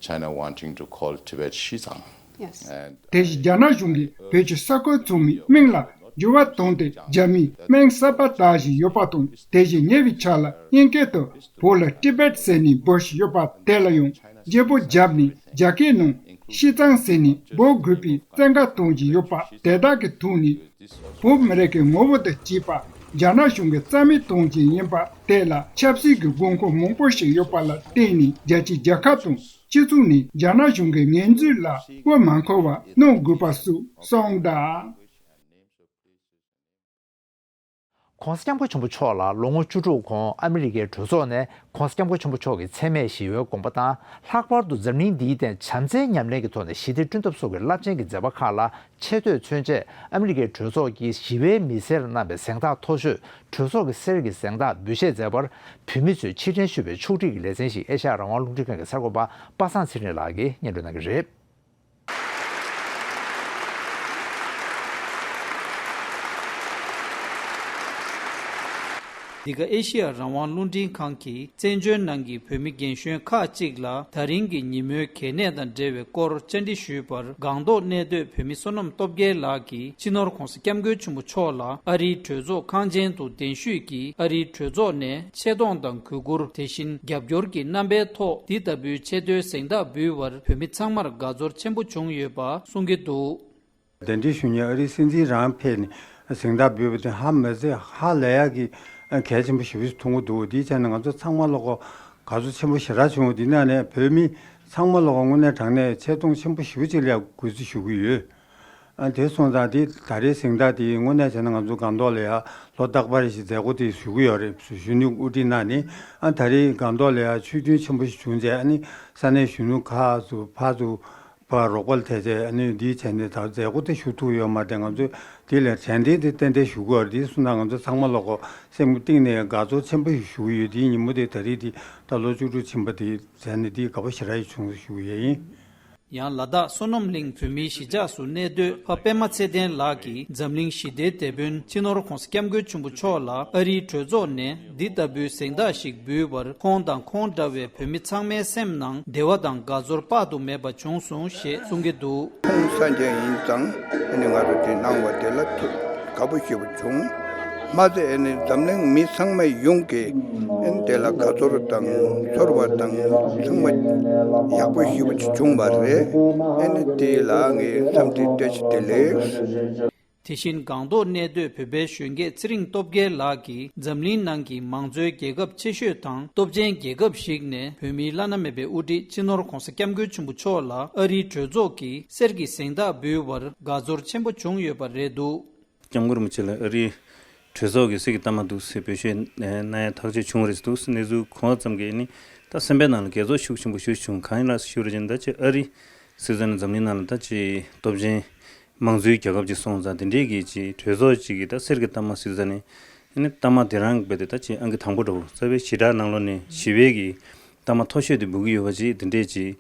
China wanting to call Tibet Xizang. Yes. And དེ་བཞིན་རྒྱ་ནག་གཞུང་གིས་བོད་ཀྱི་ས་ཁུལ་ཚང་མའི་མིང་ལ་འགྱུར་བ་བཏང་སྟེ། རྒྱ་མིའི་མིང་གསར་པ་བཏགས་བཞིན་ཡོད་པ་དང་། དེ་བཞིན་ཉེ་བའི་ཆར་ལ་དབྱིན་སྐད་དུ་བོད་ལ་ཊི་བེཊ་ཟེར་ནས་འབོད་བཞིན་ཡོད་པ་དེ་ལ་ཡང་བརྗེ་པོ་བརྒྱབ་ནས། རྒྱ་སྐད་ནང་ཤིས་ཙང་ཟེར་ནས་འབོད་དགོས་པའི་བཙན་བཀའ་གཏོང་བཞིན་ཡོད་པ་དེ་དག་གི་ཐོག་ནས། བོད་མི་རིགས་ཀྱི་ངོ་བོ་དང་བཅས་པ་རྒྱ་ནག་གཞུང་གིས་རྩ་མེད་གཏོང་བཞིན་ཡིན་པ་དེ་ལ་ཆབ་སྲིད་ཀྱི་དགོས་མཁོ་མང་པོ་ཞིག་ཡོད་པ་ལ་བརྟེན་ནས། རྒྱལ་སྤྱིའི་རྒྱལ་ཁབ་དང་སྤྱི་ཚོགས་ནས་རྒྱ་ནག་གཞུང་གི་ངན་ཇུས་ལ་མགོ་མ་འཁོར་བ་གནང་དགོས་པ་སོགས་གསུངས་གདའ། ྋགོང་ས་ྋསྐྱབས་མགོན་ཆེན་པོ་མཆོག་ལ་ལོ་ངོ་བཅུ་དྲུག་གོང་ཨ་མི་རི་ཀའི་གྲོས་ཚོགས་ནས་ྋགོང་ས་ྋསྐྱབས་མགོན་ཆེན་པོ་མཆོག་གི་མཚན་སྨད་ཞི་བའི་དགོངས་པ་དང་། ལྷག་པར་དུ་འཛམ་གླིང་འདིའི་སྟེང་བྱམས་བརྩེའི་ཉམས་ལེན་གྱི་ཐོག་ནས་ཞི་བདེ་བསྐྲུན་ཐབས་སོགས་ཀྱི་རླབས་ཆེན་གྱི་མཛད་པ་ཁག་ལ་ཆེ་བསྟོད་མཚོན་ཆེད། ཨ་མི་རི་ཀའི་གྲོས་ཚོགས་ཀྱི་ཞི་བའི་མི་སེར་གནང་བའི་གཟེངས་རྟགས་མཐོ་ཤོས་གྲོས་ཚོགས་ཀྱི་གསེར་གྱི་གཟེངས་རྟགས་འབུལ་བཞེས་མཛད་པར། བོད་མི་ཚོས་ཕྱིར་དྲན་ཞུ་བའི་ཕྱོགས་སྒྲིག་གི་ལེ་ཚན་ཞིག་ཨེ་ཤ་ཡ་རང་དབང་རླུང་འཕྲིན་ཁང་གི་གསར་འགོད་པ་པ་སངས་ཚེ་རིང་ལགས་ཀྱིས་སྙན་སྒྲོན་གནང་གི་རེད། འདི་ག་ཨེ་ཤེ་ཡ་རང་དབང་རླུང་འཕྲིན་ཁང་གིས་བཙན་བྱོལ་ནང་གི་བོད་མི་རྒན་གཞོན་ཁག་ཅིག་ལ་ད་རིང་གི་ཉིན་མོའི་གལ་གནད་དང་འབྲེལ་བའི་སྐོར་བཅར་འདྲི་ཞུས་པར། སྒང་ཏོག་གནས་སྡོད་བོད་མི་བསོད་ནམས་སྟོབས་རྒྱལ་ལགས་ཀྱིས་སྤྱི་ནོར་ྋགོང་ས་ྋསྐྱབས་མགོན་ཆེན་པོ་མཆོག་ལ་ཨ་རིའི་གྲོས་ཚོགས་ཁང་ཆེན་དུ་གདན་ཞུས་ཀྱིས། ཨ་རིའི་གྲོས་ཚོགས་ནས་ཆེ་མཐོང་དང་གུས་བཀུར། དེ་བཞིན་རྒྱབ་སྐྱོར་གྱི་རྣམ་པའི་ཐོག་འདི་ལྟ་བུའི་ཆེ་མཐོའི་གཟེངས་རྟགས་འབུལ་བར་བོད་མི་ཚང་མར་དགའ་ཚོར་ཆེན་པོ་བྱུང་ཡོད་པ་གསུང་གི་འདུག། གདན་འདྲེན་ཞུ་མཁན་ཨ་རིའི་སྲིད་འཛིན་རང་ཕེབས་ནས་གཟེངས་རྟགས་འབུལ་བ་དེ་ཧ་མ་ཚད་ཧ་ལས་ཡག་གི་གལ་ཆེན་པོ་ཞེ་པོ་ཞིག་མཐོང་གི་འདུག། དེའི་ཆ་ནས་ང་ཚོ་ཚང་མ་ལོག་གོ་དགའ་ཚོར་ཆེན་པོ་ཞེ་དྲག་བྱུང་། དེ་ནང་ནས་བོད་མི་ཚང་མ་ལོག་གོ་དངོས་གནས་དྲང་གནས་ཆེ་མཐོང་ཆེན་པོ་ཞེ་པོ་ཅིག་ལ་གུས་བརྩི་ཞུ་གི་ཡོད། ཨ་དེ་སོང་ཙང་དེ་ད་རེས་གཟེངས་རྟགས་དེ་དངོས་གནས་བྱས་ན་ང་ཚོ་སྒང་ཏོག་ལ་ཡ་ལོ་རྟག་པར་ཞིག་མཛད་སྒོ་དེ་ཞུ་གི་ཡོད་རེད། གཞོན་ནུ་དབུ་ཁྲིད་གནང་ནས། ཨ་ད་རེས་སྒང་ཏོག་ལ་ཡ་ཆོས་མཐུན་ཆེན་པོ་ཞིག་བྱུང་རྗེས། ཨ་ནི་ས་གནས་གཞོན་ནུ་ཁག་ཚོ་ཕར་ཚུར་ཕར་རོགས་པ་ལ་ཐད་ཆེད། ཨ་ནི་འདིའི་བྱས་ནས་ད་མཛད་སྒོ་དེ་ཞུ་ཐུབ་ཡོད་མ་རེད། ང་ཚོས་དེ་ལ་དྲན་རྟེན་དེ་ཏན་ཏན་ཞུ་དགོས་རེད། དེ་སོང་ཙང་ང་ཚོ་ཚང་མ་ལོག་གོ་སེམས་གཏིང་ནས་དགའ་ཚོར་ཆེན་པོ་ཞིག་ཞུ་གི་ཡོད། དེའི་ཉིན་མོ་དེ་ད་རེས་དེ་ད་ལོ་བཅུ་དྲུག་ཕྱིན་པ་དེ་བྱས་ནས་དེ་དགའ་པོ་ཞེ་དྲག་ཞིག་བྱུང་ཞུ་གི་ཡིན། ཡང་ལ་དྭགས་བསོད་ནམས་གླིང་བོད་མིའི་གཞིས་ཆགས་སུ་གནས་སྡོད་ཕ་པད་མ་ཚེ་བརྟན་ལགས་ཀྱིས། འཛམ་གླིང་ཞི་བདེའི་དེད་དཔོན་སྤྱི་ནོར་ྋགོང་ས་ྋསྐྱབས་མགོན་ཆེན་པོ་མཆོག་ལ་ཨ་རིའི་གྲོས་ཚོགས་ནས་འདི་ལྟ་བུའི་གཟེངས་རྟགས་ཤིག་འབུལ་བར། ཁོང་དང་ཁོང་འདྲ་བའི་བོད་མི་ཚང་མའི་སེམས་ནང་བདེ་བ་དང་དགའ་ཚོར་དཔག་ཏུ་མེད་པ་བྱུང་སོང་ཞེས་གསུང་གི་འདུག། ཁོང་སངས་རྒྱས་ཡིན་ཙང་ཨ་ནི་ང་རང་དེ་གནང་བ་དེ་ལ་ཐུགས་དགའ་པོ་ཞེ་པོ་བྱུང་། མ་ཚད་ཨ་ནི་འཛམ་གླིང་མི་ཚང་མ་ཡོངས་ཀྱིས་ཨ་ནི་དེ་ལ་དགའ་ཚོར་དང་ཚོར་བ་དང་ཚང་མ་ཡག་པོ་ཞེ་པོ་ཅིག་བྱུང་བ་རེད། ཨ་ནི་དེ་ལ་ངས་འཚམས་འདྲི་བཀྲ་ཤིས་བདེ་ལེགས། དེ་བཞིན་སྒང་ཏོག་གནས་སྡོད་བོད་པའི་གཞོན་སྐྱེས་ཚེ་རིང་སྟོབས་རྒྱལ་ལགས་ཀྱིས། འཛམ་གླིང་ནང་གི་མང་གཙོའི་རྒྱལ་ཁབ་ཆེ་ཤོས་དང་སྟོབས་ཆེན་རྒྱལ་ཁབ་ཞིག་ནས་བོད་མིའི་བླ་ན་མེད་པའི་དབུ་ཁྲིད་སྤྱི་ནོར་ྋགོང་ས་ྋསྐྱབས་མགོན་ཆེན་པོ་མཆོག་ལ་ཨ་རིའི་གྲོས་ཚོགས་ཀྱིས་གསེར་གྱི་གཟེངས་རྟགས་འབུལ་བར་དགའ་ཚོར་ཆེན་པོ་བྱུང་ཡོད་པ་རེད་འདུག། སྐྱབས་མགོན་རིན་པོ་ཆེ་ལ་ཨ་རིའི་གྲོས་ཚོགས་ཀྱིས་གསེར་གྱི་རྟགས་མ་འདུག་ཟེར་འབུལ་བཞེས་གནང་ཡ་ཐག་གཅོད་བྱུང་བ་རེད་འདུག། གནས་ཚུལ་གོ་བ་ཙམ་གྱིས་ནི་ད་སེམས་པའི་ནང་ལ་དགའ་ཚོར་ཤུགས་ཆེན་པོ་ཞེ་པོ་བྱུང་། གང་ཡིན་ལགས་ཞུ་བ་ཅིན་ད་ཅིག་ཨ་རི་ཟེར་ཙང་ནི་འཛམ་གླིང་ནང་ལ་ད་ཅིག་སྟོབས་ཆེན་མང་གཙོའི་རྒྱལ་ཁབ་ཅིག་སོང་ཙང་། དེ་འདྲའི་གི་ཅིག་གྲོས་ཚོགས་ཅིག་གིས་ད་གསེར་གྱི་རྟགས་མ་ཟེར་ཙང་ནི་ཨ་ནི་རྟགས་མ་དེ་རང་རྦད་དེ་ད་ཅིག་ཨང་ཀི་དང་པོ་འདྲ་བོ། རྩ་བའི་ཞི་དྲག་ནང་ལོགས་ནས་ཞི་བའི་གི་རྟགས་མ་མཐོ་ཤོས་དེ་འབུལ་གྱི་ཡོད་པ་ཅིག་དེ་འདྲས་ཅིག་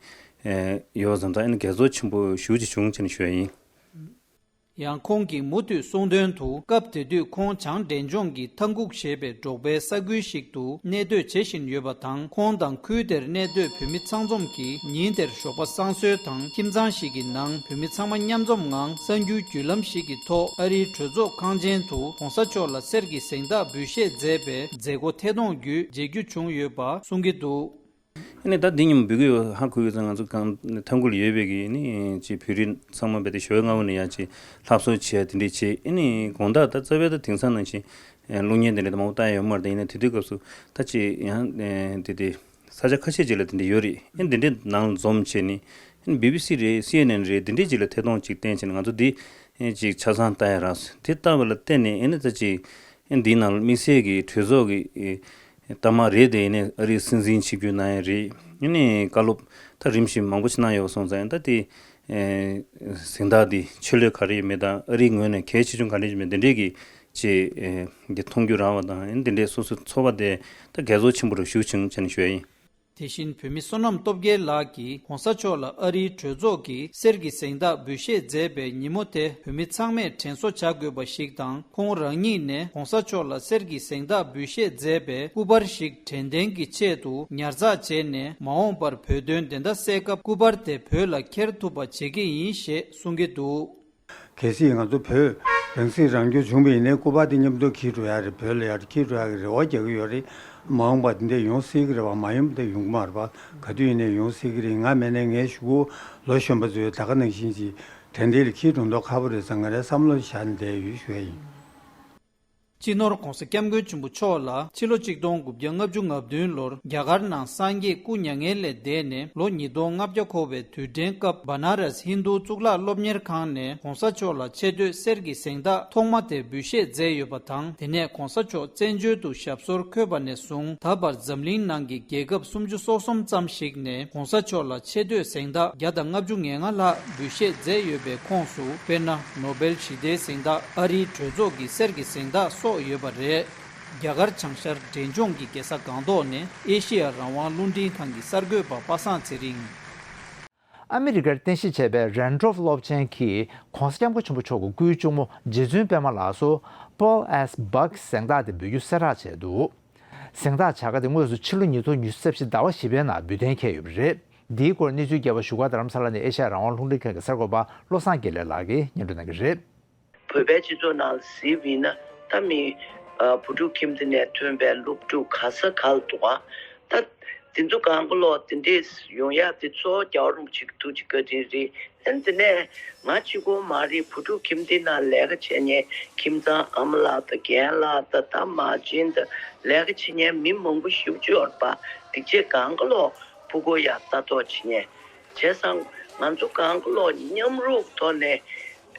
ཡོད་པ་ཙང་ད་ཨ་ནི་དགའ་ཚོར་ཆེན་པོ་ཞེ་པོ་ཅིག་བྱུང་བྱས་ནས་ཞུ་ཡ་ཡིན། ཡང་ཁོང་གིས་མུ་མཐུད་གསུངས་དོན་དུ། སྐབས་དེ་དུས་ཁོང་བྱང་འབྲས་ལྗོངས་ཀྱི་ཐང་ཁུག་ཞེས་པའི་འབྲོག་པའི་ས་ཁུལ་ཞིག་ཏུ་གནས་སྡོད་བྱེད་བཞིན་ཡོད་པ་དང་། ཁོང་དང་ཁུལ་དེར་གནས་སྡོད་བོད་མི་ཚང་འཛོམས་ཀྱིས་ཉིན་དེར་ཞོགས་པ་བསང་གསོལ་དང་ཁྱིམ་ཚང་ཞིག་གི་ནང་བོད་མི་ཚང་མ་མཉམ་འཛོམས་ངང་གསར་འགྱུར་བརྒྱུད་ལམ་ཞིག་གི་ཐོག་ཨ་རིའི་གྲོས་ཚོགས་ཁང་ཆེན་དུ་གོང་ས་མཆོག་ལ་གསེར་གྱི་གཟེངས་རྟགས་འབུལ་བཞེས་མཛད་པའི་མཛད་སྒོ་ཐད་གཏོང་བརྒྱུད་མཇལ་རྒྱུ་བྱུང་ཡོད་པ་གསུང་གི་འདུག། ཨ་ནི་ད་འདི་ཉིན་མོ་འབུལ་གྱི་ཡོད་ཧ་གོ་ཡོད་ཙང་། ང་ཚོ་གང་ཐང་ཁུག་ལ་ཡོད་པའི་གི་ནི་ཅིག་བོད་རིགས་ཚང་མ་རྦད་དེ་ཞོགས་སྔ་པོ་ནས་ཡར་ཅིག་ལྷ་གསོལ་བྱས་དེ་འདྲས་བྱས། ཨ་ནི་དགོང་དག་ད་རྩ་བའི་ད་དེང་སང་ནང་བཞིན་ གློག་བརྙན་དེ་འདྲ་མང་པོ་བལྟ་ཡ་ཡོད་མ་རེད། ཡིན་ན་དེ་དུས་སྐབས་སུ་ད་ཅིག་ཡང་དེ་དེ་ས་ཆ་ཁ་ཤས་ཅིག་ལ་དེ་འདྲ་ཡོད་རེད། ཨེ་འདི་འདྲའི་ནང་ལ་འཛོམས་བྱས་ནས་ཨེ་བི་བི་སི་རེད། སི་ཨེན་ཨེན་རེད། འདི་འདྲའི་ཅིག་ལ་ཐད་གཏོང་ཅིག་བསྟན་བྱས་ནས་ང་ཚོ་འདི་ཨེ་ཅིག་ཆ་ཚང་ལྟ་ཡ་རག་སོང་། དེ་ལྟ་བ་ལ་བརྟེན་ནས་ཨེ་ནི་ད་ཅིག་ཨེ་འདིའི་ནང་ལ་དམིགས་བསལ་གྱི་གྲོས་ཚོགས་ཀྱི་ཨེ་གཏའ་མ་རེད་དེ། ཡིན་ནའི་ཨ་རིའི་སྲིད་འཛིན་ཆིབས་བསྒྱུར་གནང་ཡ་རེད། ཡིན་ནའི་བཀའ་སློབ་ད་རིམ་བཞིན་མང་པོ་ཞིག་གནང་ཡོད་པ་སོང་ཙང་ད་དེ་ཨེ་གཟེངས་རྟགས་འདི་ཆེད་ལས་ག་རེ་ཡོད་མེད་དང་ཨ་རིའི་ངོས་ནས་གལ་ཆེ་ཆུང་ག་འདྲ་ཡོད་མེད་འདི་འདྲས་ཀྱི་ཅིག་ཨེ་འདི་མཐོང་རྒྱུ་རག་པ་དང་། ཨེ་འདི་འདྲས་སོ་སོའི་ཚོར་བ་དེ་ད་དགའ་ཚོར་ཆེན་པོ་རུ་ཞུགས་བྱུང་བྱས་ནས་ཞུ་ཡ་ཡིན། དེ་བཞིན་བོད་མི་བསོད་ནམས་སྟོབས་རྒྱལ་ལགས་ཀྱིས་གོང་ས་མཆོག་ལ་ཨ་རིའི་གྲོས་ཚོགས་ཀྱིས་གསེར་གྱི་གཟེངས་རྟགས་འབུལ་བཞེས་མཛད་པའི་ཉིན་མོ་དེ་བོད་མི་ཚང་མས་དྲན་གསོ་བྱ་དགོས་པ་ཞིག་དང་། ཁོང་རང་ཉིད་ནས་གོང་ས་མཆོག་ལ་གསེར་གྱི་གཟེངས་རྟགས་འབུལ་བཞེས་མཛད་པའི་སྐུ་པར་ཞིག་དྲན་རྟེན་གྱི་ཆེད་དུ་ཉར་ཚགས་བྱས་ནས་མ་འོངས་པར་བོད་དོན་བདེན་མཐའ་གསལ་སྐབས་སྐུ་པར་དེ་བོད་ལ་འཁྱེར་ཐུབ་པ་བྱེད་ཀྱི་ཡིན་ཞེས་གསུང་གི་འདུག། གལ་སྲིད་ང་ཚོ་བོད་རང་སྲིད་རང་སྐྱོང་བྱུང་བ་ཡིན་ནའི་སྐུ་པར་དེ་མཉམ་དུ་འཁྱེར་འགྲོ་ཡ་རེད། བོད་ལ་ཡར་འཁྱེར་འགྲོ་ཡ་གི་རེ་བ་རྒྱག་གི་ཡོད་རེད། མ་འོངས་པ་དེ་འདྲ་ཡོང་སྲིད་ཀྱི་རེད་པ། མ་ཡོང་པ་དེ་ཡོང་གི་མ་རེད་པ། ག་དུས་ཡིན་ནའི་ཡོང་སྲིད་ཀྱི་རེད། ང་མེད་ནའི་ངའི་ཞུ་སྒོ་ལོ་གཞོན་པ་ཚོས་ད་ག་ནང་བཞིན་གྱི་དྲན་རྟེན་ལ་འཁྱེར་འགྲོ་མདོག་ཁ་པོ་རེད་བསམ། ང་རའི་བསམ་བློ་བཞག་ནས་བསྡད་ཡོད་ཞུ་ཡ་ཡིན། སྤྱི་ནོར་༧གོང་ས་༧སྐྱབས་མགོན་ཆེན་པོ་མཆོག་ལ་ཕྱི་ལོ་ཆིག་སྟོང་དགུ་བརྒྱ་ལྔ་བཅུ་ང་བདུན་ལོར་རྒྱ་གར་ནང་སངས་རྒྱས་སྐུ་མྱ་ངན་ལས་འདས་ནས་ལོ་ཉིས་སྟོང་ལྔ་བརྒྱ་འཁོར་བའི་དུས་དྲན་སྐབས། བ་ན་རས་ཧིན་རྡུ་གཙུག་ལག་སློབ་གཉེར་ཁང་ནས་༧གོང་ས་མཆོག་ལ་ཆེ་བསྟོད་གསེར་གྱི་གཟེངས་རྟགས་ཐོག་མ་དེ་འབུལ་བཞེས་མཛད་ཡོད་པ་དང་། དེ་ནས་༧གོང་ས་མཆོག་བཙན་བྱོལ་དུ་ཞབས་སོར་འཁོད་པ་ནས་བཟུང་ད་བར་འཛམ་གླིང་ནང་གི་རྒྱལ་ཁབ་སུམ་ཅུ་སོ་གསུམ་ཙམ་ཞིག་ནས་༧གོང་ས་མཆོག་ལ་ཆེ་བསྟོད་གཟེངས་རྟགས་བརྒྱ་དང་ལྔ་བཅུ་ང་ལྔ་ལྷག་འབུལ་བཞེས་མཛད་ཡོད་པའི་ཁོངས་སུ། དཔེར་ན། ནོ་བེལ་ཞི་བདེའི་གཟེངས་རྟགས། ཨ་རིའི་གྲོས་ཚོགས་ཀྱི་གསེར་གྱི་གཟེངས་རྟགས་སོགས་ཡོད་པ་རེད། རྒྱ་གར་བྱང་ཤར་འབྲས་ལྗོངས་ཀྱི་རྒྱལ་ས་སྒང་ཏོག་ནས་ཨེ་ཤེ་ཡ་རང་དབང་རླུང་འཕྲིན་ཁང་གི་གསར་འགོད་པ་པ་སངས་ཚེ་རིང་། ཨ་མི་རི་ཀར་རྟེན་གཞི་བྱས་པའི་རན་ཌོལ་སློབ་ཆེན་གྱིས་༧གོང་ས་༧སྐྱབས་མགོན་ཆེན་པོ་མཆོག་གི་སྐུའི་གཅུང་མོ་རྗེ་བཙུན་པད་མ་ལགས་སུ་Pearl S. Buck གཟེངས་རྟགས་དེ་འབུལ་རྒྱུ་གསལ་བསྒྲགས་བྱས་འདུག། གཟེངས་རྟགས་བྱ་དགའ་དེ་དངོས་སུ་ཕྱི་ལོ་ཉིས་སྟོང་ཉི་ཤུ་རྩ་བཞི་ཟླ་བ་བཞི་པའི་ནང་འབུལ་གཏན་འཁེལ་ཡོད་པ་རེད། འདིའི་སྐོར་གནས་ཚུལ་རྒྱས་པ་བཞུགས་སྒར་རྡ་རམ་ས་ལ་ནས་ཨེ་ཤ་ཡ་རང་དབང་རླུང་འཕྲིན་ཁང་གི་གསར་འགོད་པ་བློ་བཟང་དགེ་ལེགས་ལགས་ཀྱིས་སྙན་སྒྲོན་གནང་གི་རེད། བོད་པའི་སྤྱི་ཚོགས་ནང་གཟིགས་པ་ཡིན་ན་ད་མི་ཨ་བུ་ཕྲུག་ཁྱིམ་སྡེ་ནས་ཐོན་པའི་སློབ་ཕྲུག་ག་ས་ག་ལ་འདུག་ག་ད་དེ་ཚོ་གང་ག་ལོག་དེ་འདྲས་ཡོང་ཡག་དེ་ཚོ་རྒྱལ་བ་རིན་པོ་ཆེ་གི་ཐུགས་རྗེ་བཀའ་དྲིན་རེད། ཨ་ནི་དེ་ནས་ང་གཅིག་པོ་མ་རེད། བུ་ཕྲུག་ཁྱིམ་སྡེ་ནང་ལས་ཀ་བྱེད་མཁན་ཁྱིམ་ཚང་ཨ་མ་ལགས་དང་རྒན་ལགས་དང་ད་མ་བྱན་དང་ལས་ཀ་བྱེད་མཁན་མི་མང་པོ་ཞེ་པོ་ཅིག་ཡོད་རེད་པ། དེ་བྱས་གང་ག་ལོག་ཕྲུ་གུ་ཡར་ལྟ་རྟོག་བྱེད་མཁན། བྱས་ཙང་ང་ཚོ་གང་ག་ལོག་མཉམ་རུབ་ཐོག་ནས་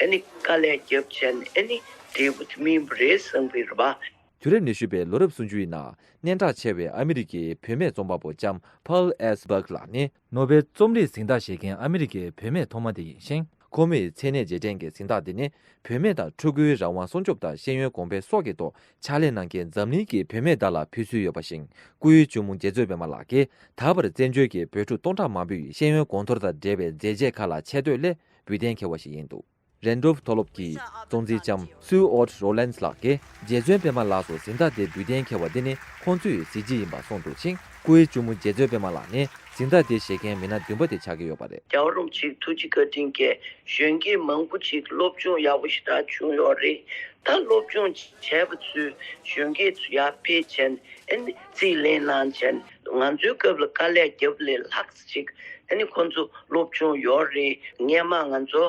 ཨ་ནི་དཀའ་ལས་རྒྱབ་བྱས་ནས་ཨ་ནི་འབྲས་བུ་དེ་སྨིན་པ་རེད་བསམ་གྱི་རེད་པ། དུས་རབས་ཉི་ཤུ་པའི་ལོ་རབས་སུམ་ཅུ་ཡི་ནང་སྙན་གྲགས་ཆེ་བའི་ཨ་མི་རི་ཀའི་བུད་མེད་རྩོམ་པ་པོ་ལྕམ་Pearl S. Buck ལགས་ནི་ནོ་བེལ་རྩོམ་རིག་གཟེངས་རྟགས་བཞེས་མཁན་ཨ་མི་རི་ཀའི་བུད་མེད་ཐོག་མ་དེ་ཡིན་ཞིང་། ཁོ་མོས་མཚན་གནས་རྗེས་དྲན་གྱི་གཟེངས་རྟགས་འདི་ནི་བུད་མེད་དང་ཕྲུ་གུའི་རང་དབང་སྲུང་སྐྱོབ་དང་ཤེས་ཡོན་གོང་འཕེལ་སོགས་ཀྱི་ཐོག་ཕྱག་ལས་གནང་མཁན་འཛམ་གླིང་གི་བུད་མེད་དག་ལ་ཕུལ་སྲོལ་ཡོད་པ་བཞིན། སྐུའི་གཅུང་མོ་རྗེ་བཙུན་པད་མ་ལགས་ཀྱིས་ད་བར་བཙན་བྱོལ་གྱི་བོད་ཕྲུག་སྟོང་ཕྲག་མང་པོས་ཤེས་ཡོན་གོང་མཐོར་དང་འབྲེལ་བའི་མཛད་རྗེས་ཁག་ལ་ཆེ་བསྟོད་སླད་འབུལ་གཏན་འཁེལ་བ་ཞིག་ཡིན་འདུག། རན་ཌོལཕ་མཐོ་སློབ་ཀྱི་གཙོ་འཛིན་ལྕམ་སུའུ་ཨོཊ་རོ་ལན་སི་ལགས་ཀྱིས་རྗེ་བཙུན་པད་མ་ལགས་སུ་གཟེངས་རྟགས་དེ་འབུལ་གཏན་འཁེལ་བ་འདི་ནི་ཁོང་ཚོའི་གཟི་བརྗིད་ཡིན་པ་གསུངས་འདུག་ཅིང་། སྐུའི་གཅུང་མོ་རྗེ་བཙུན་པད་མ་ལགས་ནི་གཟེངས་རྟགས་དེ་བཞེས་མཁན་མི་སྣ་བདུན་པ་དེ་ཆགས་ཀྱི་ཡོད་པ་རེད། རྒྱལ་བ་རིན་པོ་ཆེའི་ཐུགས་རྗེ་བཀའ་དྲིན་གྱིས་གཞོན་སྐྱེས་མང་པོ་ཅིག་སློབ་སྦྱོང་ཡག་པོ་ཞེ་དྲག་བྱུང་ཡོད་རེད། ད་སློབ་སྦྱོང་བྱས་པ་ཚོས་གཞོན་སྐྱེས་ཚོ་ཡར་ཕེབས་བྱས་ནས་ཨ་ནི་རྩིས་ལེན་གནང་བྱས་ནས་ང་ཚོའི་སྐབས་ལ་དཀའ་ལས་རྒྱབ་ལས་ལྷག་ཅིག་ཨ་ནི་ཁོང་ཚོ་སློབ་སྦྱོང་ཡོད་རེད། སྔས་མ་ང་ཚོ་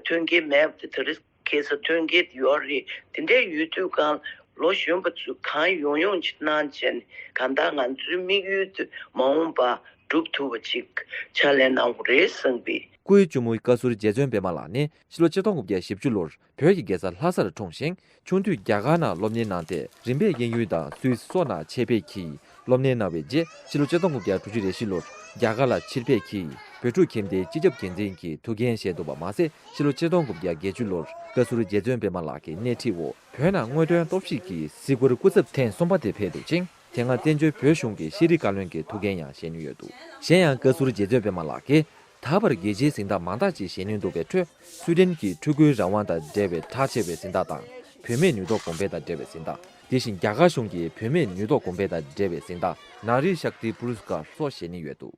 ཐོན་སྐྱེད་མེད་པ་དེ་དེ་རིང་ཁ་སང་ཐོན་སྐྱེད་ཡོད་རེད། དེ་འདྲའི་ཡོད་དུས་གང་ལོ་གཞོན་པ་ཚོས་གང་ཡོང་ཡོང་ཅིག་གནང་བྱས་ནས་གང་ལྟར་ང་ཚོའི་དམིགས་ཡུལ་དེ་མ་འོངས་པ་འགྲུབ་ཐུབ་པ་ཅིག་ཕྱག་ལས་གནང་དགོས་རེད་བསམ་པའི། སྐུའི་གཅུང་མོ་བཀའ་ཟུར་རྗེ་བཙུན་པད་མ་ལགས་ནི་ཕྱི་ལོ་ཆིག་སྟོང་དགུ་བརྒྱ་བཞི་བཅུ་ལོར་བོད་ཀྱི་རྒྱལ་ས་ལྷ་སར་འཁྲུངས་ཤིང་། ཆུང་དུས་རྒྱ་གར་ནང་སློབ་གཉེར་གནང་སྟེ། རིམ་པས་དབྱིན་ཡུལ་དང་སུད་སི་སོགས་ནང་ཆེད་ཕེབས་ཀྱིས་སློབ་གཉེར་གནང་བའི་རྗེས། ཕྱི་ལོ་ཆིག་སྟོང་དགུ་བརྒྱ་དྲུག་ཅུ་རེ་བཞི་ལོར་རྒྱ་གར་ལ་ཕྱིར་ཕེབས་ཀྱིས་བོད་ཕྲུག་ཁྱིམ་སྡེའི་སྤྱི་ཁྱབ་འགན་འཛིན་གྱི་ཐུགས་འགན་བཞེས་འདུག་པ་མ་ཟད། ཕྱི་ལོ་ཆིག་སྟོང་དགུ་བརྒྱ་བརྒྱད་ཅུ་ལོར་བཀའ་ཟུར་རྗེ་བཙུན་པད་མ་ལགས་ཀྱི་སྣེ་ཁྲིད་འོག་བོད་ནང་དངོས་དོན་རྟོག་ཞིབ་ཀྱི་གཟིགས་སྐོར་སྐུ་ཚབ་ཐེངས་གསུམ་པ་དེ་ཕེབས་འདུག་ཅིང་། དེ་སྔ་བཙན་བྱོལ་བོད་གཞུང་གི་ཤེས་རིག་བཀའ་བློན་གྱི་ཐུགས་འགན་ཡང་བཞེས་མྱོང་ཡོད་འདུག། གཞན་ཡང་བཀའ་ཟུར་རྗེ་བཙུན་པད་མ་ལགས་ཀྱིས། ད་བར་རྒྱལ་སྤྱིའི་གཟེངས་རྟགས་མང་དག་ཅིག་བཞེས་མྱོང་འདུག་པའི་ཁྲོད། སུའེ་ཏེན་གྱི་ཕྲུ་གུའི་རང་དབང་དང་འབྲེལ་བའི་གྲགས་ཆེ་བའི་གཟེངས་རྟགས་དང་། བུད་མེད་ནུས་ཐོག་གོང་འཕེལ་དང་འབྲེལ་བའི་གཟེངས་རྟགས། དེ་བཞིན་རྒྱ་གར་གཞུང་གི་བུད་མེད་ནུས་ཐོག་གོང་འཕེལ་དང་འབྲེལ་བའི་གཟེངས་རྟགས་ནཱ་རི་ཤཀ་ཏི་པུ་རུས་ཀར་སོགས་བཞེས་མྱོང་ཡོད་འདུག།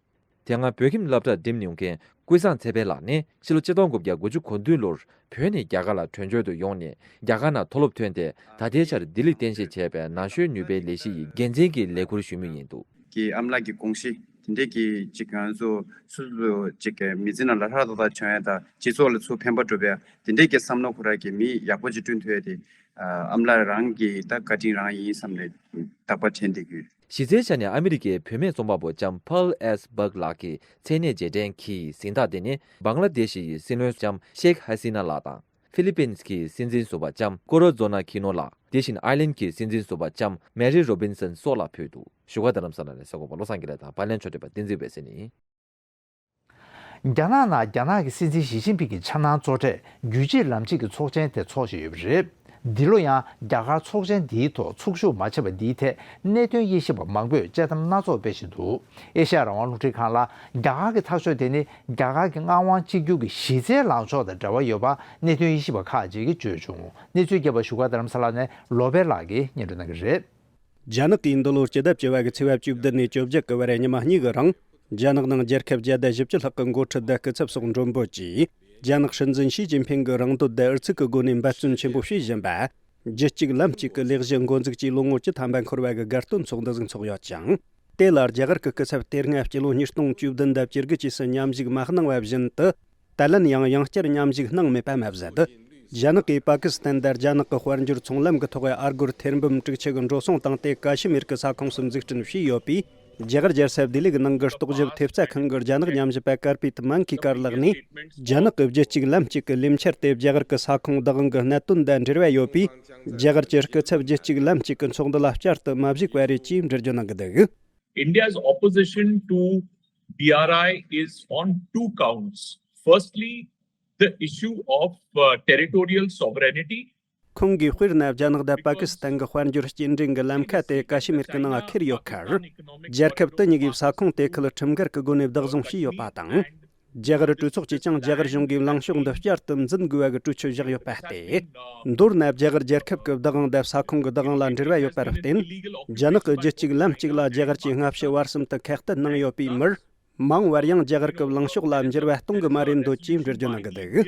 དེ་སྔ་བོད་ཁྱིམ་སློབ་གྲྭར་འགྲིམས་མྱོང་མཁན་ཀུན་བཟང་ཚེ་འཕེལ་ལགས་ནི་ཕྱི་ལོ་ཆིག་སྟོང་དགུ་བརྒྱ་དགུ་ཅུ་གོ་བདུན་ལོར་བོད་ནས་རྒྱ་གར་ལ་བྲོས་བྱོལ་དུ་ཡོང་ནས་རྒྱ་གར་ནང་མཐོ་སློབ་ཐོན་ཏེ། ད་ལྟའི་ཆར་ལྡི་ལིར་རྟེན་གཞི་བྱས་པའི་ན་གཞོན་ནུས་པའི་ལས་གཞི་ཡི་འགན་འཛིན་གྱི་ལས་ཁུར་ཞུ་མུས་ཡིན་འདུག། གི་ཨ་མ་ལགས་ཀྱི་དགོངས་གཞི་དེ་འདྲས་ཀྱི་ཅིག་ང་ཚོ་སོ་སོ་ཅིག་གི་མི་ཚེ་ནང་ལ་ལྷ་ཏག་ཏག་བྱུང་ཡ་དང་སྤྱི་ཚོགས་ལ་ཚུར་ཕན་པ་སྒྲུབ་ཡ་དེ་འདྲས་ཀྱི་བསམ་བློ་ཁོ་རང་གི་མི་ཡག་པོ་ཅིག་བསྐྲུན་ཐུབ་ཡ་དེ་ ཨ་ཨ་མ་ལགས་རང་གི་ད་བཀའ་དྲིན་རང་ཡིན་བསམ་ནས་རྟག་པར་དྲན་བསྡད་ཀྱི་ཡོད། གཞི་རྩའི་ཆ་ནས་ཨ་མི་རི་ཀའི་བུད་མེད་རྩོམ་པ་པོ་ལྕམ་Pearl S Buck ལགས་ཀྱི་མཚན་གནས་རྗེས་དྲན་གྱི་གཟེངས་རྟགས་དེ་ནི་བང་ལ་དེ་ཤི་ཡི་སྲིད་བློན་ལྕམ་ཤེག་ཧ་སི་ན་ལགས་དང་། ཧྥི་ལི་པིན་གྱི་སྲིད་འཛིན་ཟུར་པ་ལྕམ་ཀོ་རོ་ཛོ་ན་ཁི་ནོ་ལགས། དེ་བཞིན་ཨའི་ལན་གྱི་སྲིད་འཛིན་ཟུར་པ་ལྕམ་མེ་རི་རོ་བིན་སན་སོགས་ལ་ཕུལ་འདུག་བཞུགས་སྒར་རྡ་རམ་ས་ལ་ནས་གསར་འགོད་པ་བློ་བཟང་དགེ་ལེགས་དང་པར་ལེན་ཕྱོགས་སྒྲིག་པ་བསྟན་འཛིན་འོད་ཟེར་ནས། རྒྱ་ནག་ནང་རྒྱ་ནག་གི་སྲིད་འཛིན་ཞི་ཅིན་ཕིང་གི་འཆར་སྣང་གཙོ་གྲས་རྒྱུད་གཅིག་ལམ་གཅིག་གི་ཚོགས་ཆེན་དེ་འཚོགས་བཞིན་ཡོད་པ་རེད། འདི་ལོ་ཡང་རྒྱ་གར་ཚོགས་ཆེན་འདིའི་ཐོག་ཚོགས་ཞུགས་མ་བྱས་པ་འདིའི་ཐད་གནད་དོན་དབྱེ་ཞིབ་པ་མང་པོས་དཔྱད་གཏམ་སྣ་ཚོགས་སྤེལ་བཞིན་འདུག་ཨེ་ཤ་ཡ་རང་དབང་རླུང་འཕྲིན་ཁང་ལ་རྒྱ་གར་གྱི་ཐག་གཅོད་དེ་ནི་རྒྱ་གར་གྱི་མངའ་དབང་གཅིག་གྱུར་གྱི་གཞི་རྩའི་ལངས་ཕྱོགས་དང་འབྲེལ་བ་ཡོད་པ་གནད་དོན་དབྱེ་ཞིབ་པ་ཁག་ཅིག་གིས་བརྗོད་བྱུང་། གནས་ཚུལ་རྒྱས་པ་བཞུགས་སྒར་རྡ་རམ་ས་ལ་ནས་ལོ་པེ་ལགས་ཀྱིས་སྙན་སྒྲོན་གནང་གི་རེད། རྒྱ་ནག་གིས་འདི་ལོར་སྤྱི་ཟླ་བཅུ་བ་གི་ཚེས་པ་བཅུ་བདུན་ནས་བཅོ་བརྒྱད་གི་བར་ཉི་མ་གཉིས་ཀྱི་རིང་། རྒྱ་ནག་ནང་རྒྱལ་ཁབ་བརྒྱ་དང་བཞི་བཅུ་ལྷག་གི་འགོ་ཁྲིད་དང་སྐུ་ཚབ་སོགས་མགྲོན་འབོད་ཀྱིས། རྒྱ་ནག་སྲིད་འཛིན་ཞི་ཅིན་ཕིང་གི་རང་འདོད་དང་ཨུ་ཚུགས་ཀྱི་སྒོ་ནས་འབད་བརྩོན་ཆེན་པོ་བྱེད་བཞིན་པ། རྒྱུད་གཅིག་ལམ་གཅིག་གི་ལས་གཞི་འགོ་འཛུགས་ཀྱིས་ལོ་ངོ་བཅུ་ཐམ་པ་འཁོར་བ་གི་དགའ་སྟོན་ཚོགས་འདུ་ཟིག་འཚོགས་ཡོད་ཅིང་། དེ་ལ་རྒྱ་གར་གྱི་སྐུ་ཚབ་དེ་སྔ་སྤྱི་ལོ་ཉིས་སྟོང་བཅུ་བདུན་དང་བཅུ་དགུ་བཅས་སུ་མཉམ་ཞུགས་མ་གནང་བ་བཞིན་དུ། ད་ལན་ཡང་ཡང་བསྐྱར་མཉམ་ཞུགས་གནང་མེད་པ་མ་ཟད། རྒྱ་ནག་གིས་པ་ཀི་སི་ཐན་དང་རྒྱ་ནག་གི་དཔལ་འབྱོར་ཚོང་ལམ་གྱི་ཐོག་ཨ་སྒོར་ཐེར་འབུམ་དྲུག་ཅུ་གི་འགྲོ་སོང་བཏང་སྟེ་ཀ་ཤི་མིར་གྱི་ས་ཁོངས་སུ་འཛུགས་སྐྲུན་བྱས་ཡོད་པས། རྒྱ་གར་རྒྱལ་ས་ལྡི་ལི་གི་ནང་གི་རྟོག་ཞིབ་ཐེབས་རྩ་ཁང་གི་རྒྱ་ནག་ཉམས་ཞིབ་པ་ཀར་པི་ཏི་མན་གིས་གར་བརླགས་ནས། རྒྱ་ནག་གི་རྒྱུད་གཅིག་ལམ་གཅིག་གི་ལས་འཆར་དེ་རྒྱ་གར་གྱི་ས་ཁོངས་བདག་དབང་གི་གནད་དོན་དང་འབྲེལ་བ་ཡོད་པས། རྒྱ་གར་གྱི་སྐུ་ཚབ་རྒྱུད་གཅིག་ལམ་གཅིག་གི་ཚོགས་འདུ་ལ་བསྐྱར་དུ་མ་ཞུགས་པ་རེད་ཅེས་འགྲེལ་བརྗོད་གནང་གི་འདུག India's opposition to B R I is on two counts. Firstly, the issue of uh, territorial sovereignty. ཁོང་གིས་དཔེར་ན་རྒྱ་ནག་དང་པ་ཀི་སི་ཐན་གྱི་དཔལ་འབྱོར་སྐྱེལ་འདྲེན་གྱི་ལམ་ཁ་དེ་ཀ་ཤི་མིར་གྱི་ནང་ཁུར་ཡོད་ཁར། རྒྱལ་ཁབ་དེ་གཉིས་ཀྱིས་ས་ཁོངས་དེ་ཁུལ་ཁྲིམས་འགལ་གྱི་སྒོ་ནས་བདག་བཟུང་བྱས་ཡོད་པ་དང་། རྒྱ་གར་གྲོས་ཚོགས་ཀྱིས་ཀྱང་རྒྱ་གར་གཞུང་གིས་ལངས་ཕྱོགས་འདི་བསྐྱར་དུ་འཛིན་དགོས་པ་གི་གྲོས་ཆོད་བཞག་ཡོད་པ་སྟེ། མདོར་ན་རྒྱ་གར་རྒྱལ་ཁབ་ཀྱི་བདག་དབང་དང་ས་ཁོངས་ཀྱི་བདག་དབང་ལ་འབྲེལ་བ་ཡོད་པར་བརྟེན། རྒྱ་ནག་གི་རྒྱུད་གཅིག་ལམ་གཅིག་ལ་རྒྱ་གར་གྱིས་སྔ་ཕྱི་བར་གསུམ་དུ་ཁ་གཏད་གནང་ཡོད་པའི་མིར། མང་བར་ཡང་རྒྱ་གར་གྱི་ལངས་ཕྱོགས་ལ་འགྱུར་བ་གཏོང་གི་མ་རེད་འདོད་ཅེས་འགྲེལ་བརྗོད་གནང་གི་འདུག་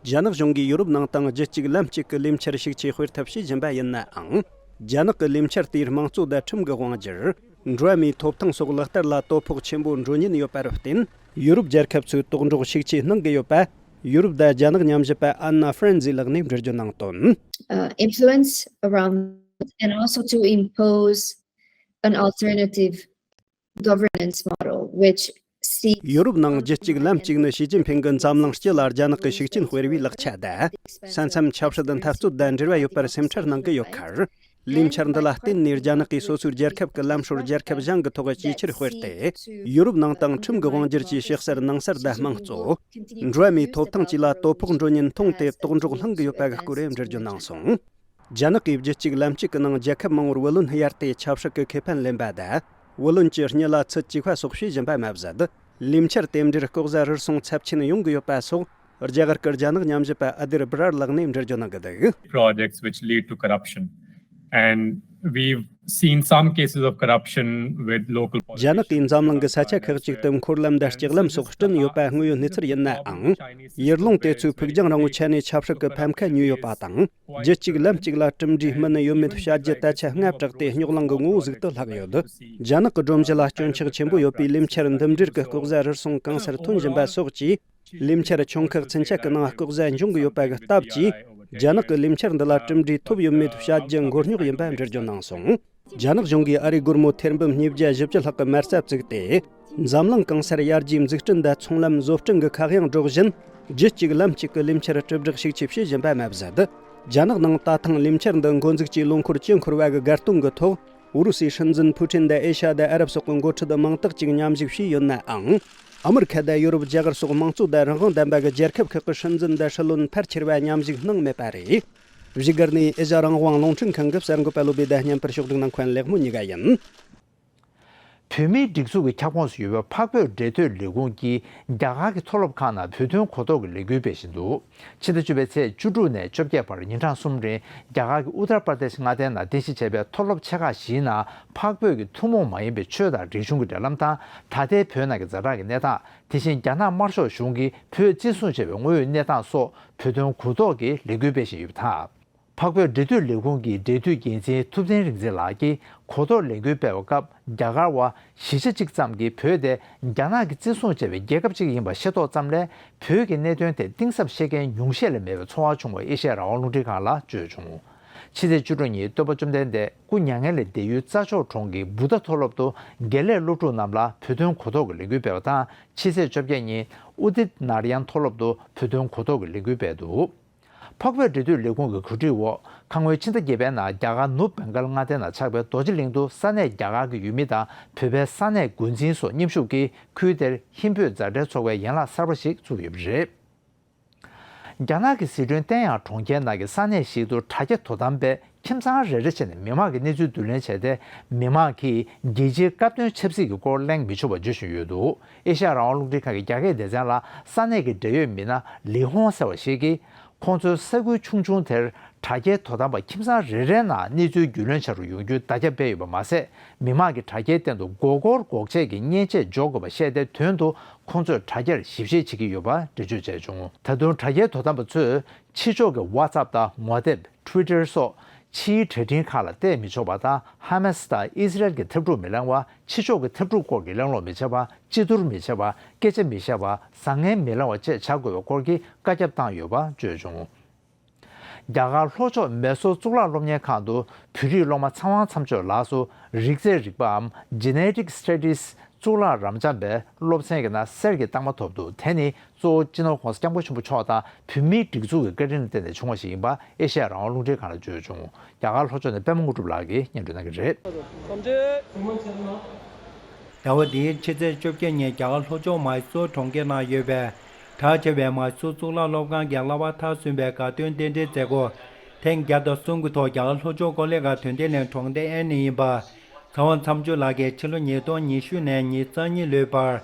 རྒྱ་ནག་གཞུང་གིས་ཡུ་རོབ་ནང་དང་རྒྱུད་གཅིག་ལམ་གཅིག་གི་ལས་འཆར་ཤུགས་ཆེ་སྤེལ་ཐབས་བྱེད་བཞིན་པ་ཡིན་ནའང་། རྒྱ་ནག་གི་ལས་འཆར་དེའི་དམངས་གཙོ་དང་ཁྲིམས་ཀྱི་དབང་སྒྱུར། འགྲོ་བ་མིའི་ཐོབ་ཐང་སོགས་ལག་བསྟར་ལ་དོ་ཕོག་ཆེན་པོ་འགྲོ་ཉེན་ཡོད་པར་བརྟེན། ཡུ་རོབ་རྒྱལ་ཁབ་ཚོས་དོགས་འདྲི་ཤུགས་ཆེ་གནང་གི་ཡོད་པ། ཡུ་རོབ་དང་རྒྱ་ནག་ཉམས་ཞིབ་པ་ཨན་ན་ཧྥ་རན་ཛི་ལགས་ནས་འགྲེལ་བརྗོད་གནང་དོན། uh, influence around and also to impose an alternative governance model which seeks ཡུ་རོབ་ནང་རྒྱུད་གཅིག་ལམ་གཅིག་ནི་ཞི་ཅིན་ཕིང་གི་འཛམ་གླིང་སྤྱི་ལ་རྒྱ་ནག་གི་ཤུགས་རྐྱེན་སྤེལ་བའི་ལག་ཆ་དང་། ས་མཚམས་ཆབ་སྲིད་འཐབ་རྩོད་དང་འབྲེལ་བ་ཡོད་པར་སེམས་ཁྲལ་གནང་གི་ཡོད་ཁར། ལས་འཆར་འདི་ལ་བརྟེན་ནས་རྒྱ་ནག་གིས་སོ་སོའི་རྒྱལ་ཁབ་ཀྱི་ལམ་སྲོལ་རྒྱལ་ཁབ་གཞན་གྱི་ཐོག་ཇེ་ཆེར་སྤེལ་ཏེ། ཡུ་རོབ་ནང་དང་ཁྲིམས་ཀྱི་དབང་སྒྱུར་གྱི་ཕྱི་གསར་ནང་གསར་དང་དམངས་གཙོ། འགྲོ་བ་མིའི་ཐོབ་ཐང་བཅས་ལ་དོ་ཕོག་འགྲོ་ཉེན་མཐོང་སྟེ་དོགས་འདྲི་གླེང་གི་ཡོད་པ་གི་སྐོར་འགྲེལ་བརྗོད་གནང་སོང་། རྒྱ་ནག་གིས་རྒྱུད་གཅིག་ལམ་གཅིག་གི་ནང་རྒྱལ་ཁབ་མང་བོར་བུ་ལོན་གཡར་ཏེ་ཆབ་སྲིད་ཀྱི་ཁེ་ཕན་ལེན་པ་དང་། བུ་ལོན་གྱི་སྙི་ལ་ཚུད་བཅུག་པ་སོགས་བྱེད་བཞིན་པ་མ་ཟད། ལས་འཆར་དེ་འདྲའི་ལྐོག་ཟ་རུལ་སུངས་ཚབས་ཆེན་ཡོང་གི་ཡོད་པ་སོགས། རྒྱ་གར་གྱི་རྒྱ་ནག་ཉམས་ཞིབ་པ་ཨ་དིར་བྷི་རར་ལགས་ནས་འགྲེལ་བརྗོད་གནང་གི་འདུག Projects which lead to corruption. And we've seen some cases of corruption with local རྒྱ་ནག་གིས་འཛམ་གླིང་གི་ས་ཆ་ཁག་ཅིག་ཏུ་འཁོར་ལམ་དང་ལྕགས་ལམ་སོགས་བསྐྲུན་ཡོད་པ་དངོས་ཡོད་གནས་ཚུལ་ཡིན་ནའང་། ཡུལ་ལུང་དེ་ཚོའི་ཕུགས་རྒྱང་རིང་བོའི་ཆ་ནས་ཆབ་སྲིད་ཀྱི་ཕམ་ཁ་ཉོས་ཡོད་པ་དང་། རྒྱུད་གཅིག་ལམ་གཅིག་ལ་གྲུབ་འབྲས་སྨིན་ཡོད་མེད་བྱ་རྒྱུ་ད་ཆ་སྔ་དྲགས་ཏེ་རྙོག་གླེང་གི་ངོ་བོ་ཟིག་ཏུ་ལྷག་ཡོད། རྒྱ་ནག་གི་སྒྲོམ་གཞི་ལ་སྐྱོན་ཆག་ཆེན་པོ་ཡོད་པའི་ལས་འཆར་འདི་འདྲའི་གི་ལྐོག་ཟ་རུལ་སུངས་གང་སར་ཐོན་བཞིན་པ་སོགས་ཀྱིས། ལས་འཆར་ཆུང་ཁག་ཚུན་ཆད་ཀྱི་ནང་ལྐོག་ཟ་འབྱུང་གི་ཡོད་པ་གི་སྟབས་ཀྱིས། རྒྱ་ནག་གི་ལས་འཆར་འདི་ལ་གྲུབ་འབྲས་ཐོབ་ཡོད་མེད་བྱ་རྒྱུ་མགོ་རྙོག་ཡིན་པ་འགྲེལ་བརྗོད་གནང་སོང་། རྒྱ་ནག་གཞུང་གིས་ཨ་རིའི་སྒོར་མོ་ཐེར་འབུམ་ཉིས་བརྒྱ་བཞི་བཅུ་ལྷག་གི་མ་རྩ་བཙུགས་ཏེ། འཛམ་གླིང་གང་སར་ཡར་རྒྱས་འཛུགས་སྐྲུན་དང་ཚོང་ལམ་བཟོ་སྐྲུན་གྱི་ཁ་གཡང་སྒྲོག་བཞིན། རྒྱུད་གཅིག་ལམ་གཅིག་གི་ལས་འཆར་དྲིལ་བསྒྲགས་ཤུགས་ཆེ་བྱེད་བཞིན་པ་མ་ཟད། རྒྱ་ནག་ནང་ད་ཐེངས་ལས་འཆར་འདི་འགོ་འཛུགས་ཀྱིས་ལོ་འཁོར་བཅུ་འཁོར་བ་གི་དགའ་སྟོན་གྱི་ཐོག་ཨུ་རུ་སུའི་སྲིད་འཛིན་ཕུ་ཀྲིན་དང་ཨེ་ཤ་ཡ་དང་ཨ་རབ་སོག་གི་འགོ་ཁྲིད་མང་དག་ཅིག་མཉམ་ཞུགས་བྱས་ཡོད་ནའང་། ཨ་མི་རི་ཁ་དང་ཡོ་རོབ། རྒྱ་གར་སོགས་དམངས་གཙོ་དང་རང་དབང་ལྡན་པ་གི་རྒྱལ་ཁབ་ཁག་གི་སྲིད་འཛིན་དང་སྲིད་བློན་ཕལ་ཆེ་བ་མཉམ་ཞུགས་གནང་མེད་པ་རེད། བཞུགས་སྒར་ནས་ཨེ་ཤ་ཡ་རང་དབང་རླུང་འཕྲིན་ཁང་གི་གསར་འགོད་པ་བློ་བྷེ་དང་། བརྙན་པར་ཕྱོགས་སྒྲིག་གནང་མཁན་ལེགས་མོ་གཉིས་ཀ་ཡིན། བོད་མིའི་སྒྲིག་འཛུགས་ཀྱི་ཁྱབ་ཁོངས་སུ་ཡོད་པའི་འཕགས་བོད་འབྲེལ་མཐུད་ལས་ཁུངས་ཀྱིས་རྒྱ་གར་གྱི་མཐོ་སློབ་ཁག་ནང་བོད་དོན་གོ་རྟོགས་ཀྱི་ལས་འགུལ་སྤེལ་བཞིན་འདུག་ཕྱི་ཟླ་བཅུ་པའི་ཚེས་བཅུ་དྲུག་ནས་བཅོ་བརྒྱད་བར་ཉིན་གྲངས་གསུམ་རིང་རྒྱ་གར་གྱི་ཨུ་ཏར་པར་དེཤ་མངའ་སྡེའི་ནང་རྟེན་གཞི་བྱས་པའི་མཐོ་སློབ་ཆེ་ཁག་བཞིའི་ནང་འཕགས་བོད་ཀྱི་ཐུན་མོང་མ་ཡིན་པའི་ཆོས་དང་རིག་གཞུང་གི་འབྲེལ་ལམ་དང་། ད་ལྟའི་བོད་ནང་གི་ཛ་དྲག་གི་གནས་སྟངས། དེ་བཞིན་རྒྱ་ནག་དམར་ཤོག་གཞུང་གིས་བོད་བཙན་བཟུང་བྱས་པའི་དངོས་ཡོད་གནས་སྟངས་སོགས་བོད་དོན་གོ་རྟོགས་ཀྱི་ལས་འགུལ་སྤེལ་བཞིན་ཡོད་པ་དང་། འཕགས་བོད་འབྲེལ་མཐུད་ལས་ཁུངས་ཀྱི་འབྲེལ་མཐུད་འགན་འཛིན་ཐུབ་བསྟན་རིག་འཛིན་ལགས་ཀྱིས་གོ་རྟོགས་ལས་འགུལ་སྤེལ་བའི་སྐབས། རྒྱ་གར་བ་བཞི་ཆ་གཅིག་ཙམ་གྱིས་བོད་དེ་རྒྱ་ནག་གིས་བཙན་བཟུང་བྱས་པའི་རྒྱལ་ཁབ་ཅིག་ཡིན་པ་ཤེས་རྟོགས་ཙམ་ལས། བོད་ཀྱི་གནད་དོན་དེ་གཏིང་ཟབ་ཤེས་མཁན་ཉུང་ཤས་ལས་མེད་པའི་ཚོར་བ་བྱུང་བ་ཨེ་ཤ་ཡ་རང་དབང་རླུང་འཕྲིན་ཁང་ལ་བརྗོད་བྱུང་། ཕྱི་ཚེས་བཅུ་དྲུག་ཉིན་སྟོན་པ་བཅོམ་ལྡན་འདས་སྐུ་མྱ་ངན་ལས་འདས་ཡུལ་རྩྭ་མཆོག་གྲོང་གི་བུདྡྷ་མཐོ་སློབ་ཏུ་དགེ་ལས་སློབ་ཕྲུག་རྣམས་ལ་བོད་དོན་གོ་རྟོགས་ཀྱི་ལས་འགུལ་སྤེལ་བ་དང་། ཕྱི་ཚེས་བཅོ་བརྒྱད་ཉིན་ཨུ་དིད་ནར་ཡན་མཐོ་སློབ་ཏུ་བོད་དོན་གོ་རྟོགས་ཀྱི་ལས་འགུལ་སྤེལ་འདུག། འཕགས་བོད་འབྲེལ་མཐུད་ལས་ཁུངས་ཀྱི་གོ་སྒྲིག་འོག་ཁ་སྔོན་ཕྱི་ཟླ་བརྒྱད་པའི་ནང་རྒྱ་གར་ནུབ་བེང་གལ་མངའ་སྡེ་ནང་ཆགས་པའི་རྡོ་རྗེ་གླིང་དུ་ས་གནས་རྒྱ་གར་གྱི་ཡུལ་མི་དང་བོད་པའི་ས་གནས་འགོ་འཛིན་སོགས་མཉམ་ཞུགས་ཀྱིས་ཁུལ་དེར་ཧིན་བོད་མཛའ་འབྲེལ་ཚོགས་པའི་ཡན་ལག་གསར་པ་ཞིག་བཙུགས་ཡོད་པ་རེད། རྒྱ་ནག་གི་སྲིད་དོན་བསྟན་ཡང་གྲོང་ཁྱེར་ནང་གི་ས་གནས་ཤིག་ཏུ་དྲ་རྒྱ་དོ་དམ་པས་ཁྱིམ་ཚང་རེ་རེ་བྱས་ནས་མི་མང་གི་གནས་ཚུལ་བསྡུ་ལེན་བྱས་ཏེ། མི་མང་གིས་རྒྱལ་སྤྱིའི་སྐབས་དོན་ཆབ་སྲིད་ཀྱི་སྐོར་གླེང་མི་ཆོག་པ་བརྗོད་བཞིན་ཡོད་འདུག། ཨེ་ཤ་ཡ་རང་དབང་རླུང་འཕྲིན་ཁང་གི་རྒྱ་སྐད་སྡེ་ཚན་ལ་ས་གནས་ཀྱི་འབྲེལ་ཡོད་མི་སྣ་ལི་ཧོང་ཟེར་བ་ཞིག་གིས། ཁོང་ཚོའི་ས་ཁུལ་ཆུང་ཆུང་དེར་དྲ་རྒྱའི་དོ་དམ་པ་ཁྱིམ་ཚང་རེ་རེའི་ནང་གནས་ཚུལ་རྒྱུས་ལོན་བྱ་རུ་ཡོང་རྒྱུའི་བརྡ་ཁྱབ་སྤེལ་ཡོད་པ་མ་ཟད། མི་མང་གིས་དྲ་རྒྱའི་སྟེང་དུ་མགོ་སྐོར་འགོག་ཆེད་ཀྱི་མཉེན་ཆས་འཇོག་དགོས་པ་བཤད་དེ། དོན་དུ་ཁོང་ཚོས་དྲ་རྒྱར་ཞིབ་བཤེར་བྱེད་ཀྱི་ཡོད་པ་འགྲེལ་བརྗོད་བྱས་བྱུང་། ད་དུང་དྲ་རྒྱའི་དོ་དམ་པ་ཚོས་ཕྱི་ཕྱོགས་ཀྱི་ཝ་ཙབ་དང་ངོ་དེབ། Twitter་སོགས་ཕྱིའི་དྲ་འཕྲིན་ཁག་ལ་བལྟས་མི་ཆོག་པ་དང་། ཧ་མ་སི་དང་ཨི་སི་རལ་གྱི་འཐབ་འཁྲུག་མི་གླེང་བ། ཕྱི་ཕྱོགས་ཀྱི་འཐབ་འཁྲུག་སྐོར་གྱི་གླེང་སློང་མི་བྱེད་པ། སྤྱི་བསྡུར་མི་བྱེད་པ། སྐད་ཆ་མི་བཤད་པ། བཟང་ངན་མི་གླེང་བ་བཅས་བྱ་དགོས་པའི་སྐོར་གྱི་བཀའ་ཁྱབ་བཏང་ཡོད་པ་བརྗོད་བྱུང་། རྒྱ་གར་ལྷོ་ཕྱོགས་མེ་སོར་གཙུག་ལག་སློབ་གཉེར་ཁང་དུ་བོད་རིགས་སློབ་མ་ཚེ་དབང་མཚམས་གཅོད་ལགས་སུ་རིགས་རྫས་རིག་པའམ་Genetic Studies་གཙུག་ལག་རབ་འབྱམས་པའི་སློབ་ཚན་གྱི་ནང་གསེར་གྱི་རྟགས་མ་ཐོབ་འདུག། དེ་ནི་གཙོ་བོ་སྤྱི་ནོར་༸གོང་ས་༸སྐྱབས་མགོན་ཆེན་པོ་མཆོག་དང་བོད་མིའི་སྒྲིག་འཛུགས་ཀྱི་བཀའ་དྲིན་ལ་བརྟེན་ནས་བྱུང་བ་ཞིག་ཡིན་པ་ཨེ་ཤེ་ཡ་རང་དབང་རླུང་འཕྲིན་ཁང་ལ་བརྗོད་བྱུང་། རྒྱ་གར་ལྷོ་ཕྱོགས་ནས་པད་མ་དངོས་གྲུབ་ལགས་ཀྱིས་སྙན་སྒྲོན་གནང་གི་རེད། ཟླ་བ་འདིའི་ཕྱི་ཚེས་བཅོ་བརྒྱད་ཉིན་རྒྱ་གར་ལྷོ་ཕྱོགས་མཱི་སོར་གྲོང་ཁྱེར་ནང་ཡོད་པའི་གྲགས་ཆེ་བའི་མཱི་སོར་གཙུག་ལག་སློབ་ཁང་གི་བསླབ་པ་མཐར་སོན་པའི་དགའ་སྟོན་རྟེན་འབྲེལ་མཛད་སྒོ་ཐེངས་བརྒྱ་དང་གསུམ་གྱི་ཐོག་རྒྱ་གར་ལྷོ་ཕྱོགས་ཀོ་ལི་གྷལ་དོན་ལྡན་གླིང་གྲོང་སྡེ་ཨེ་ནས་ཡིན་པ། ཚེ་དབང་མཚམས་གཅོད་ལགས་ཀྱིས་ཕྱི་ལོ་ཉིས་སྟོང་ཉི་ཤུ་ནས་ཉི་ཤུ་རྩ་གཉིས་ལོའི་བར་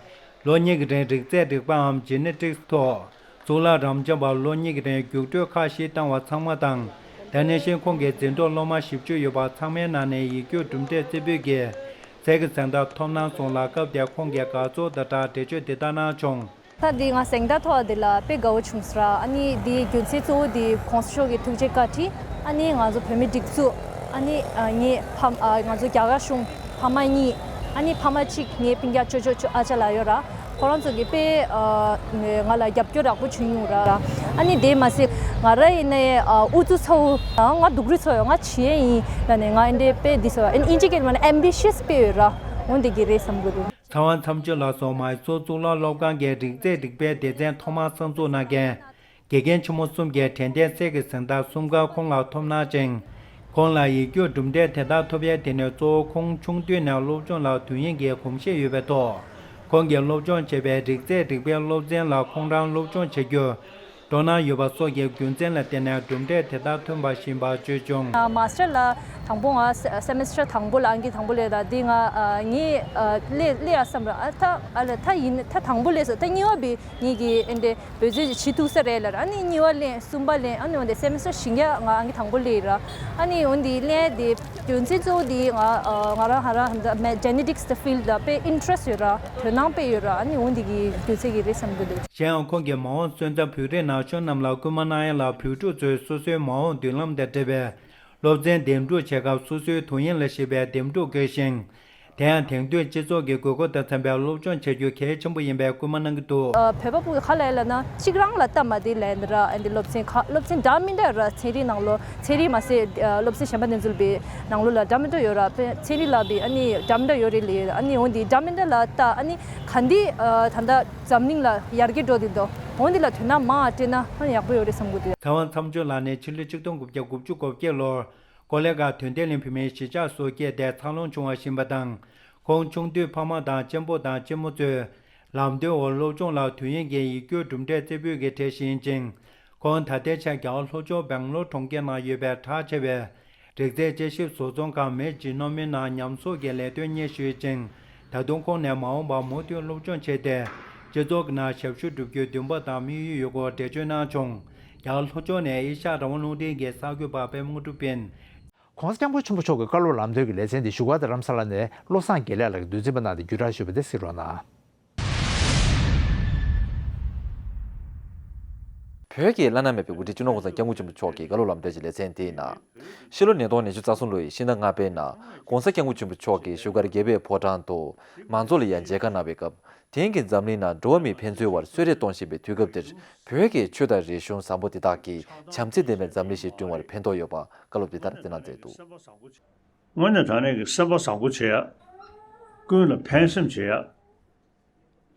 ལོ་གཉིས་ཀྱི་རིང་རིགས་རྫས་རིག་པའམ་Genetics་ཐོག་གཙུག་ལག་རབ་འབྱམས་པ་ལོ་གཉིས་ཀྱི་རིང་རྒྱུགས་སྤྲོད་ཁག་བཞི་བཏང་བ་ཚང་མ་དང་། དེ་ནང་བཞིན་ཁོང་གི་འཛིན་གྲོགས་སློབ་མ་བཞི་བཅུ་ཡོད་པ་ཚང་མའི་ནང་ནས་ཡིག་རྒྱུགས་གྲུབ་འབྲས་རྩེ་ཕུད་ཀྱི་ཚིག་གི་གཟེངས་རྟགས་ཐོབ་གནང་སོང་ལ། སྐབས་དེར་ཁོང་གིས་དགའ་ཚོར་དང་སྦྲགས་འགྲེལ་བརྗོད་འདི་ལྟར་གནང་བྱུང་། ད་འདི་ང་གཟེངས་རྟགས་ཐོབ་པ་འདི་ལ་དཔེ་དགའ་བོ་བྱུང་སོང་ར། ཨ་ནི་འདིའི་རྒྱུ་མཚན་གཙོ་བོ་འདི་༸གོང་ས་མཆོག་གི་ཐུགས་རྗེ་བཀའ་དྲིན། ཨ་ནི་ང་ཚོ་བོད་མི་སྒྲིག་འཛུགས། ཨ་ནི་ཨ་ངའི་ཕ་ཨ་ང་ཚོ་རྒྱ་གར་གཞུང་ཕ་མ་གཉིས། ཨ་ནི་ཕ་མ་གཅིག་ངའི་སྤུན་ཀྱག་ཅོ་ཅོ་ཅོ་ཨ་ཅག་ལགས་ཡོད་ར། ཁོ་རང་ཚོ་གིས་དཔེ་ཨ་ང་ལ་རྒྱབ་སྐྱོར་ཡག་པོ་བྱུང་ཡོང་ར། ཨ་ནི་དེ་མ་ཟད་ང་ར་ཡིན་ནའི་ཨ་ཨུ་ཚུགས་ཚ་བོ་ང་སྡུག་རུས་ཚ་བོ་ང་བྱེད་ཡས་ཡིན་ལབ་ནས་ང་འདི་དཔེ་འདི་ཟེར་བ་ཨིན་ཇི་སྐད་ནང་ambitious་དཔེ་ཡོད་ར། འོ་འདི་གི་རེད་བསམ་གི་འདུག། ཚེ་དབང་མཚམས་གཅོད་ལགས་སུ་མཱི་སོར་གཙུག་ལག་སློབ་ཁང་གི་རིགས་རྫས་རིག་པའི་སྡེ་ཚན་ཐོག་མར་གསར་འཛུགས་གནང་མཁན་དགེ་རྒན་ཆེན་མོ་གསུམ་གྱི་དྲན་རྟེན་གསེར་གྱི་གཟེངས་རྟགས་གསུམ་ཀ་ཁོང་ལ་ཐོབ་གནང་ཅིང་། ཁོང་ལ་ཡིག་རྒྱུགས་གྲུབ་འབྲས་དེ་དག་ཐོབ་ཡས་དེ་ནི་གཙོ་བོ་ཁོང་ཆུང་དུས་ནས་སློབ་སྦྱོང་ལ་དུས་ཡུན་གྱི་གོམས་གཤིས་ཡོད་པའི་ཐོག་ཁོང་གིས་སློབ་སྦྱོང་བྱས་པའི་རིགས་རྫས་རིག་པའི་སློབ་ཚན་ལ་ཁོང་རང་སློབ་སྦྱོང་བྱ་རྒྱུར། སྤྲོ་སྣང་ཡོད་པ་སོགས་ཀྱི་རྒྱུ་མཚན་ལ་བརྟེན་ནས་གྲུབ་འབྲས་དེ་དག་ཐོན་པ་ཞིག་ཡིན་པ་བརྗོད་བྱུང་། ཨ་མཱ་སི་ཊར་ལ་དང་པོ་ང་སེ་སེ་མེ་སི་ཊར་དང་པོ་ལ་ཨང་ཀི་དང་པོ་སླེབས་ར། དེ་ང་ཨ་ངས་ཨ་སླེབས་སླེབས་ཡ་བསམ་ར། ཨ་ད་ཨ་ལ་ད་ཡིན་ད་དང་པོ་སླེབས་སོང་། ད་གཉིས་པ་བི་ངེད་ཀྱི་ཨེ་འདྲས་འབད་རྩོལ་ཅིག་བྱེད་ཐུབ་ས་རེད་ལབ་ར། ཨ་ནི་གཉིས་པ་སླེབས་གསུམ་པ་སླེབས། ཨ་ནི་འོན་ཏེ་སེ་མེ་སི་ཊར་བཞི་ཡ་ང་ཨང་ཀི་དང་པོ་སླེབས་ར། ཨ་ནི་འོན་ཏེ་སླེབས་དེ་རྒྱུ་མཚན་གཙོ་བོ་དེ་ང་ཨ་ང་རང་ཧ་ར་ཧམ་ད་མེ་ཇེ་ནེ་ཊིག་སི་དེ་ཕིལ་ཌི་ལ་དཔེ་ཨིན་ཊི་རེ་སི་ཊི་ཡོད་ར། དོ་སྣང་དཔེ་ཡོད་ར། ཨ་ནི་འོན་ཏེ་གི་རྒྱུ་མཚན་གྱིས་རེད་བསམ་གི་འདུག། གཞན་ཡང་ཁོང་གིས་མ་འོངས་སོན་རྩ་བོད་རིགས་ན་གཞོན་རྣམས་ལ་སྐུལ་མ་གནང་ཡ་ལ་བོད་ཕྲུག་ཚོས་སོ་སོའི་མ་འོངས་མདུན་ལམ་དང་འབྲེལ་བའི་སློབ་ཚན་འདེམས་སྒྲུག་བྱེད་སྐབས་སོ་སོའི་དུས་ཡུན་ལ་གཞིགས་པའི་འདེམས་སྒྲུག་དགོས་ཤིང་། དེ་ཡང་དེང་དུས་སྤྱི་ཚོགས་ཀྱི་དགོས་མཁོ་དང་འཚམ་པའི་སློབ་སྦྱོང་བྱ་རྒྱུ་གལ་ཆེན་པོ་ཡིན་པའི་སྐུལ་མ་གནང་གི་འདུག། ཨ་བོད་པ་ཕྲུ་གུ་ག་ལ་ཡིན་ལབ་ན་གཅིག་རང་ལ་སྟབས་མ་བདེ་ལབ་ཡིན་ར། ཨ་འདི་སློབ་ཚན་ཁག་སློབ་ཚན་འདྲ་མི་འདྲ་ར། ཚན་རིག་ནང་ལོ་ཚན་རིག་མ་ཟད་ཨ་སློབ་ཚན་གཞན་པ་དེ་ཚོ་ལ་བི་ནང་ལོ་ལ་འདྲ་མི་འདྲ་ཡོད་ར། ཚན་རིག་ལ་བི་ཨ་ནི་འདྲ་མི་འདྲ་ཡོད་རེད་ལབ་ཡོད་ར། ཨ་ནི་འོ་འདི་འདྲ་མི་འདྲ་ལ་ལྟ། ཨ་ནི་ག་འདི་ཨ་ད་ལྟ་འཛམ་གླིང་ལ་ཡར་རྒྱས་འགྲོ་འདི་འདུག། འོ་འདི་ལ་དོ་སྣང་མང་བ་སྤྲད་ན་ཨ་ནི་ཡག་པོ་ཡོད་རེད་བསམ་གི་འདུག། ཚེ་དབང་མཚམས་གཅོད་ལགས་ནི་ཕྱི་ལོ་ཆིག་སྟོང་དགུ་བརྒྱ་དགུ་བཅུ་གོ་བརྒྱད་ལོར་ཀོ་ལི་གྷལ་དོན་ལྡན་གླིང་བོད་མིའི་གཞིས་ཆགས་སུ་སྐྱེས་ཏེ་འཚར་ལོངས་བྱུང་བ་ཞིག་ཡིན་པ་དང་། ཁོང་ཆུང་དུས་ཕ་མ་དང་གཅེན་པོ་དང་གཅེན་མོ་ཚོས་ལམ་སྟོན་འོག་སློབ་སྦྱོང་ལ་དུས་ཡུན་གྱི་ཡིག་རྒྱུགས་གྲུབ་འབྲས་རྩེ་ཕུད་ཀྱི་གྲས་ཤིག་ཡིན་ཅིང་། ཁོང་ད་ལྟའི་ཆར་རྒྱ་གར་ལྷོ་ཕྱོགས་སྦེང་ལོར་གྲོང་ཁྱེར་ནང་ཡོད་པའི་གྲགས་ཆེ་བའི་རིགས་རྫས་དཔྱད་ཞིབ་བཟོ་ཚོང་ཁང་མེ་ཇི་ནོ་མི་ནང་ཉམས་གསོག་གི་ལས་དོན་གཉེར་བཞིན་ཡོད་ཅིང་། ད་དུང་ཁོང་ནས་མ་འོངས་པར་མུ་མཐུད་སློབ་སྦྱོང་བྱས་ཏེ། སྤྱི་ཚོགས་ཀྱི་ནང་ཞབས་ཞུ་བསྒྲུབ་རྒྱུའི་འདུན་པ་དང་དམིགས་ཡུལ་ཡོད་སྐོར་འགྲེལ་བརྗོད་གནང་བྱུང་། རྒྱ་གར་ལྷོ་ཕྱོགས་ནས་ཨེ་ཤ་ཡ་རང་དབང་རླུང་འཕྲིན་གྱི་གསར་འགོད་པ་པད་མ་དངོས་གྲུབ་ཡིན། ༸གོང་ས་༸སྐྱབས་མགོན་ཆེན་པོ་མཆོག་གི་བཀའ་སློབ་ལམ་སྟོན་གྱི་ལེ་ཚན་འདི་བཞུགས་སྒར་རྡ་རམ་ས་ལ་ནས་བློ་བཟང་དགེ་ལེགས་ལགས་ཀྱིས་མདོ་འཛིན་པ་གནང་སྟེ་བརྒྱུད་བསྒྲགས་ཞུས་པ་དེ་གཟིགས་རོགས་གནང་། བོད་ཀྱི་བླ་ན་མེད་པའི་འགོ་ཁྲིད་སྤྱི་ནོར་༸གོང་ས་༸སྐྱབས་མགོན་ཆེན་པོ་མཆོག་གི་བཀའ་སློབ་ལམ་སྟོན་གྱི་ལེ་ཚན་དེའི་ནང་། ཕྱི་ལོ་ཉིས་སྟོང་ཉི་ཤུ་རྩ་གསུམ་ལོའི་ཕྱི་ཟླ་ལྔ་པའི་ནང་༸གོང་ས་༸སྐྱབས་མགོན་ཆེན་པོ་མཆོག་གིས་བཞུགས་སྒར་རྒྱལ་བའི་ཕོ་བྲང་དུ་མང་ཚོགས་ལ་ཡང་མཇལ་ཁ་གནང་བའི་སྐབས། དེང་གི་འཛམ་གླིང་ནང་འགྲོ་བ་མིའི་ཕན་ཚུན་བར་གསོད་རེས་གཏོང་བཞིན་པའི་དུས་སྐབས་འདིར། བོད་ཀྱི་ཆོས་དང་རིག་གཞུང་བཟང་པོ་འདི་དག་གིས་བྱམས་བརྩེ་ལྡན་པའི་འཛམ་གླིང་ཞིག་བསྐྲུན་པར་ཕན་ཐོགས་ཡོད་པ་བཀའ་སློབ་འདི་ལྟར་གནང་མཛད་འདུག། དངོས་གནས་དྲང་གནས་ཀྱི་སེམས་པ་བཟང་པོ་བྱེད་ཡ། ཀུན་ལ་ཕན་སེམས་བྱེད་ཡ།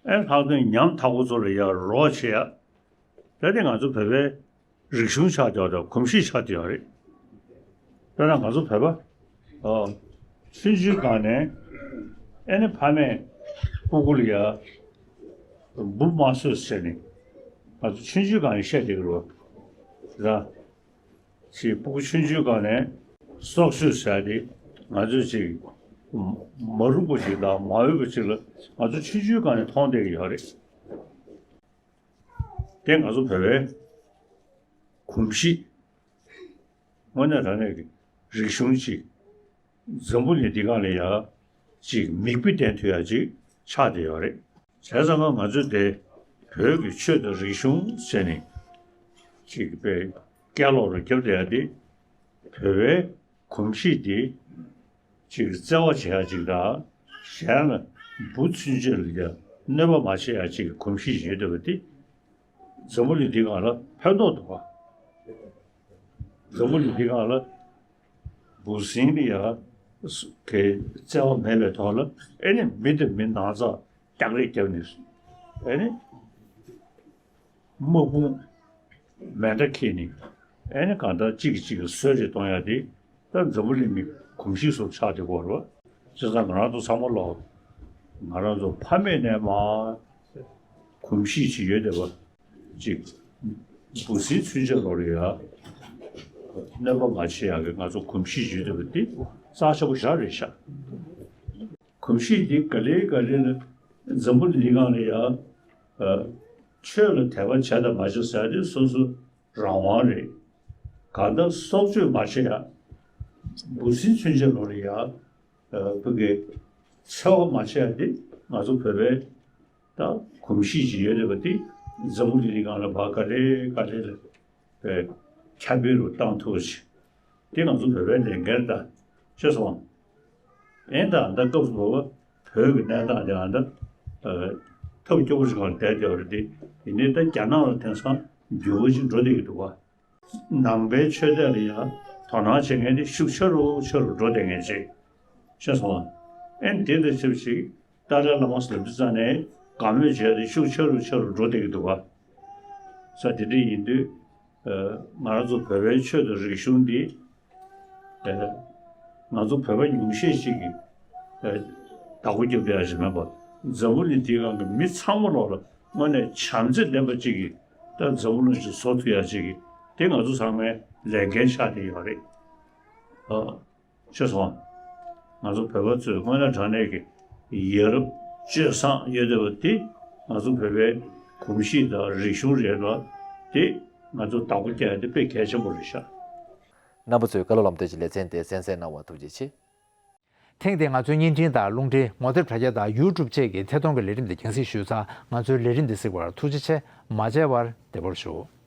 ཨེ་ལྷག་དོན་ཉམ་ཐག་པ་ཚོ་ལ་ཡ་རོགས་བྱེད་ཡ། ད་དེ་ང་ཚོ་བོད་པའི་རིག་གཞུང་ཆགས་བསྡད་ཡོད་རེད། གོམས་གཤིས་ཆགས་བསྡད་ཡོད་རེད། དཔེར་ན་ང་ཚོ་བོད་པ། ཨོ། ཆུང་ཆུང་སྒང་ནས་ཨེ་ནི་ཕ་མས་སྤུ་གུ་ལ་ཡ་འབུ་མ་གསོད་ཟེར་ནས་ང་ཚོ་ཆུང་ཆུང་སྒང་ནས་བཤད་བསྡད་ཀྱི་རེད་བ། ད། ཅིག་སྤུ་གུ་ཆུང་ཆུང་སྒང་ནས་སྲོག་གཅོད་ཟེར་ཡ་དེ་ང་ཚོས་ཅིག་མ་རུངས་པ་ཅིག་དང་མ་འོས་པ་ཅིག་ལ་ང་ཚོ་ཆུང་ཆུང་སྒང་ནས་མཐོང་བསྡད་ཀྱི་ཡོད་རེད། དེ་ང་ཚོ་བོད་པའི་གོམས་གཤིས། དངོས་གནས་དྲང་གནས་ཀྱི་རིག་གཞུང་ཅིག་འཛམ་བུ་གླིང་འདི་སྒང་ལ་ཡ་ཅིག་མིག་དཔེ་བསྟན་ཐུབ་ཡ་ཅིག་ཆགས་བསྡད་ཡོད་རེད། བྱས་ཙང་ང་ང་ཚོས་དེ་བོད་ཀྱི་ཆོས་དང་རིག་གཞུང་ཟེར་ནས་ཅིག་དཔེ་སྐད་ལོག་རུ་རྒྱབ་བསྡད་ཡ་དེ་བོད་པའི་གོམས་གཤིས་དེ་ཅིག་བརྩེ་བ་བྱེད་ཡ་ཅིག་དང་གཞན་ལ་འབུ་ཚུན་ཆད་ལ་ཡ་གནོད་པ་མ་བྱེད་ཡ་ཅིག་གི་གོམས་གཤིས་ཡོད་བསྡད་པ་དེ་འཛམ་བུ་གླིང་འདི་སྒང་ལ་ཕན་ཐོགས་འདུག་ག། འཛམ་བུ་གླིང་འདི་སྒང་ལ་འབུ་སྲིན་ལ་ཡ་གི་བརྩེ་བ་མེད་པའི་ཐོག་ལ་ཨེ་ནི་མི་དང་མི་ནང་ཚ་རྒྱག་རེས་རྒྱབ་ནས་ཨེ་ནི་དམག་དཔུང་མེ་མདའ་འཁྱེར་ནས་ཨེ་ནི་གང་ལྟར་གཅིག་གིས་གཅིག་ལ་གསོད་རེས་གཏོང་ཡ་དེ་ད་འཛམ་བུ་གླིང་མི་གོམས་གཤིས་སུ་ཆགས་བསྡད་ཡོད་རེད་བ། བྱས་ཙང་ང་རང་ཚོ་ཚང་མ་ལོག་ང་རང་ཚོ་ཕ་མེས་ནས་མར་གོམས་གཤིས་ཅིག་ཡོད་བསྡད་པ། ཅིག་འབུ་སྲིན་ཚུན་ཆད་ལོག་ལ་ཡ་གནོད་པ་མ་བྱེད་ཡག་གི་ང་ཚོ་གོམས་གཤིས་ཡོད་བསྡད་པ་འདི་རྩ་ཆེ་པོ་ཞེ་དྲག་རེད་ཤག། གོམས་གཤིས་འདི་ག་ལེ་ག་ལེ་ལ་འཛམ་བུ་གླིང་སྒང་ལ་ཡ་ཆོས་ལ་དད་པ་བྱས་དང་མ་བྱས་ཟེར་དེ་སོ་སོ་རང་དབང་རེད། གང་ལྟར་སྲོག་གཅོད་མ་བྱེད་ཡ། འབུ་སྲིན་ཚུན་ཆད་ལོག་ལ་ཡ་བོད་ཀྱི་འཚེ་བ་མ་བྱེད་ཡ་དེ་ང་ཚོ་བོད་པའི་ད་གོམས་གཤིས་ཅིག་ཡོད་རེད་པ། དེ་འཛམ་བུ་གླིང་སྒང་ལ་བར་ག་ལེ་ག་ལེ་ལ་ཁྱབ་སྤེལ་རུ་བཏང་ཐུབ་པ་ཅིག་དེ་ང་ཚོ་བོད་པའི་ལས་འགན་རེད། ད་ཤེས་སོང་། ཨེ་ད་ད་སྐབས་སུ་བབ་པ་བོད་ཀྱི་གནས་སྟངས་དེ་ཨ་ད་ཐབས་སྐྱོ་པོ་ཞིག་སྒང་ལ་བསྡད་བསྡད་པ་རེད། དེ་ཡིན་དུས་ད་རྒྱ་ནག་ལ་དེང་སང་འགྱུར་བ་ཅིག་འགྲོ་བསྡད་ཀྱི་འདུག་ག། ནང་པའི་ཆོས་དད་ལ་ཡང་དོ་སྣང་བྱེད་མཁན་དེ་ཤུགས་ཆེ་རུ་ཆེ་རུ་འགྲོ་བསྡད་མཁན་ཅིག་ཤེས་སོང་ཨ། ཨེ་འདི་དང་ཆབས་ཅིག་ཏཱ་ལའི་བླ་མ་ཟེར་དུས་ཙང་ནས་དགའ་མོས་བྱས་ཏེ་ཤུགས་ཆེ་རུ་ཆེ་རུ་འགྲོ་བསྡད་ཀྱི་འདུག་ག། ས་དེ་འདྲ་ཡིན་དུས་ང་རང་ཚོ་བོད་པའི་ཆོས་དང་རིག་གཞུང་འདི་ང་ཚོ་བོད་པ་ཉུང་ཤས་ཤིག་གིས་བདག་པོ་རྒྱབ་བསྡད་ཡ་ཞིག་མེད་པ། འཛམ་བུ་གླིང་འདིའི་སྒང་གི་མི་ཚང་མ་ལོག་ལ་དངོས་གནས་བྱམས་བརྩེ་ལྡན་པ་ཅིག་གིས་ད་འཛམ་བུ་གླིང་ཞིག་བཟོ་ཐུབ་ཡ་ཅིག་གིས་དེ་ང་ཚོ་ཚང་མའི་ལས་འགན་ཆགས་བསྡད་ཡོད་རེད། ཨ། ཤེས་སོང་། ང་ཚོ་བོད་པ་ཚོས་དངོས་གནས་དྲང་གནས་ཀྱི་ཡ་རབས་སྤྱོད་བཟང་ཡོད་བསྡད་པ་དེ་ང་ཚོ་བོད་པའི་གོམས་གཤིས་དང་རིག་གཞུང་རེད་ལ། དེ་ང་ཚོ་བདག་པོ་རྒྱག་ཡ་དེ་དཔེ་གལ་ཆེན་པོ་རེད་ཤག། རྣམ་པ་ཚོས་བཀའ་སློབ་ལམ་སྟོན་གྱི་ལེ་ཚན་དེ་གསན་གཟིགས་གནང་བར་ཐུགས་རྗེ་ཆེ། ཐེངས་འདིའི་ང་ཚོའི་བརྙན་འཕྲིན་དང་རླུང་འཕྲིན། ངོ་དེབ་དྲ་རྒྱ་དང་ཡུ་ཊུབ་བཅས་ཀྱི་ཐད་གཏོང་གི་ལས་རིམ་དེ་རྒྱང་སྲིང་ཞུས་ཚར། ང་ཚོའི་ལས་རིམ་འདི་གཟིགས་པར་ཐུགས་རྗེ་ཆེ། མ་མཇལ་བར་བདེ་པོར་བཞུགས།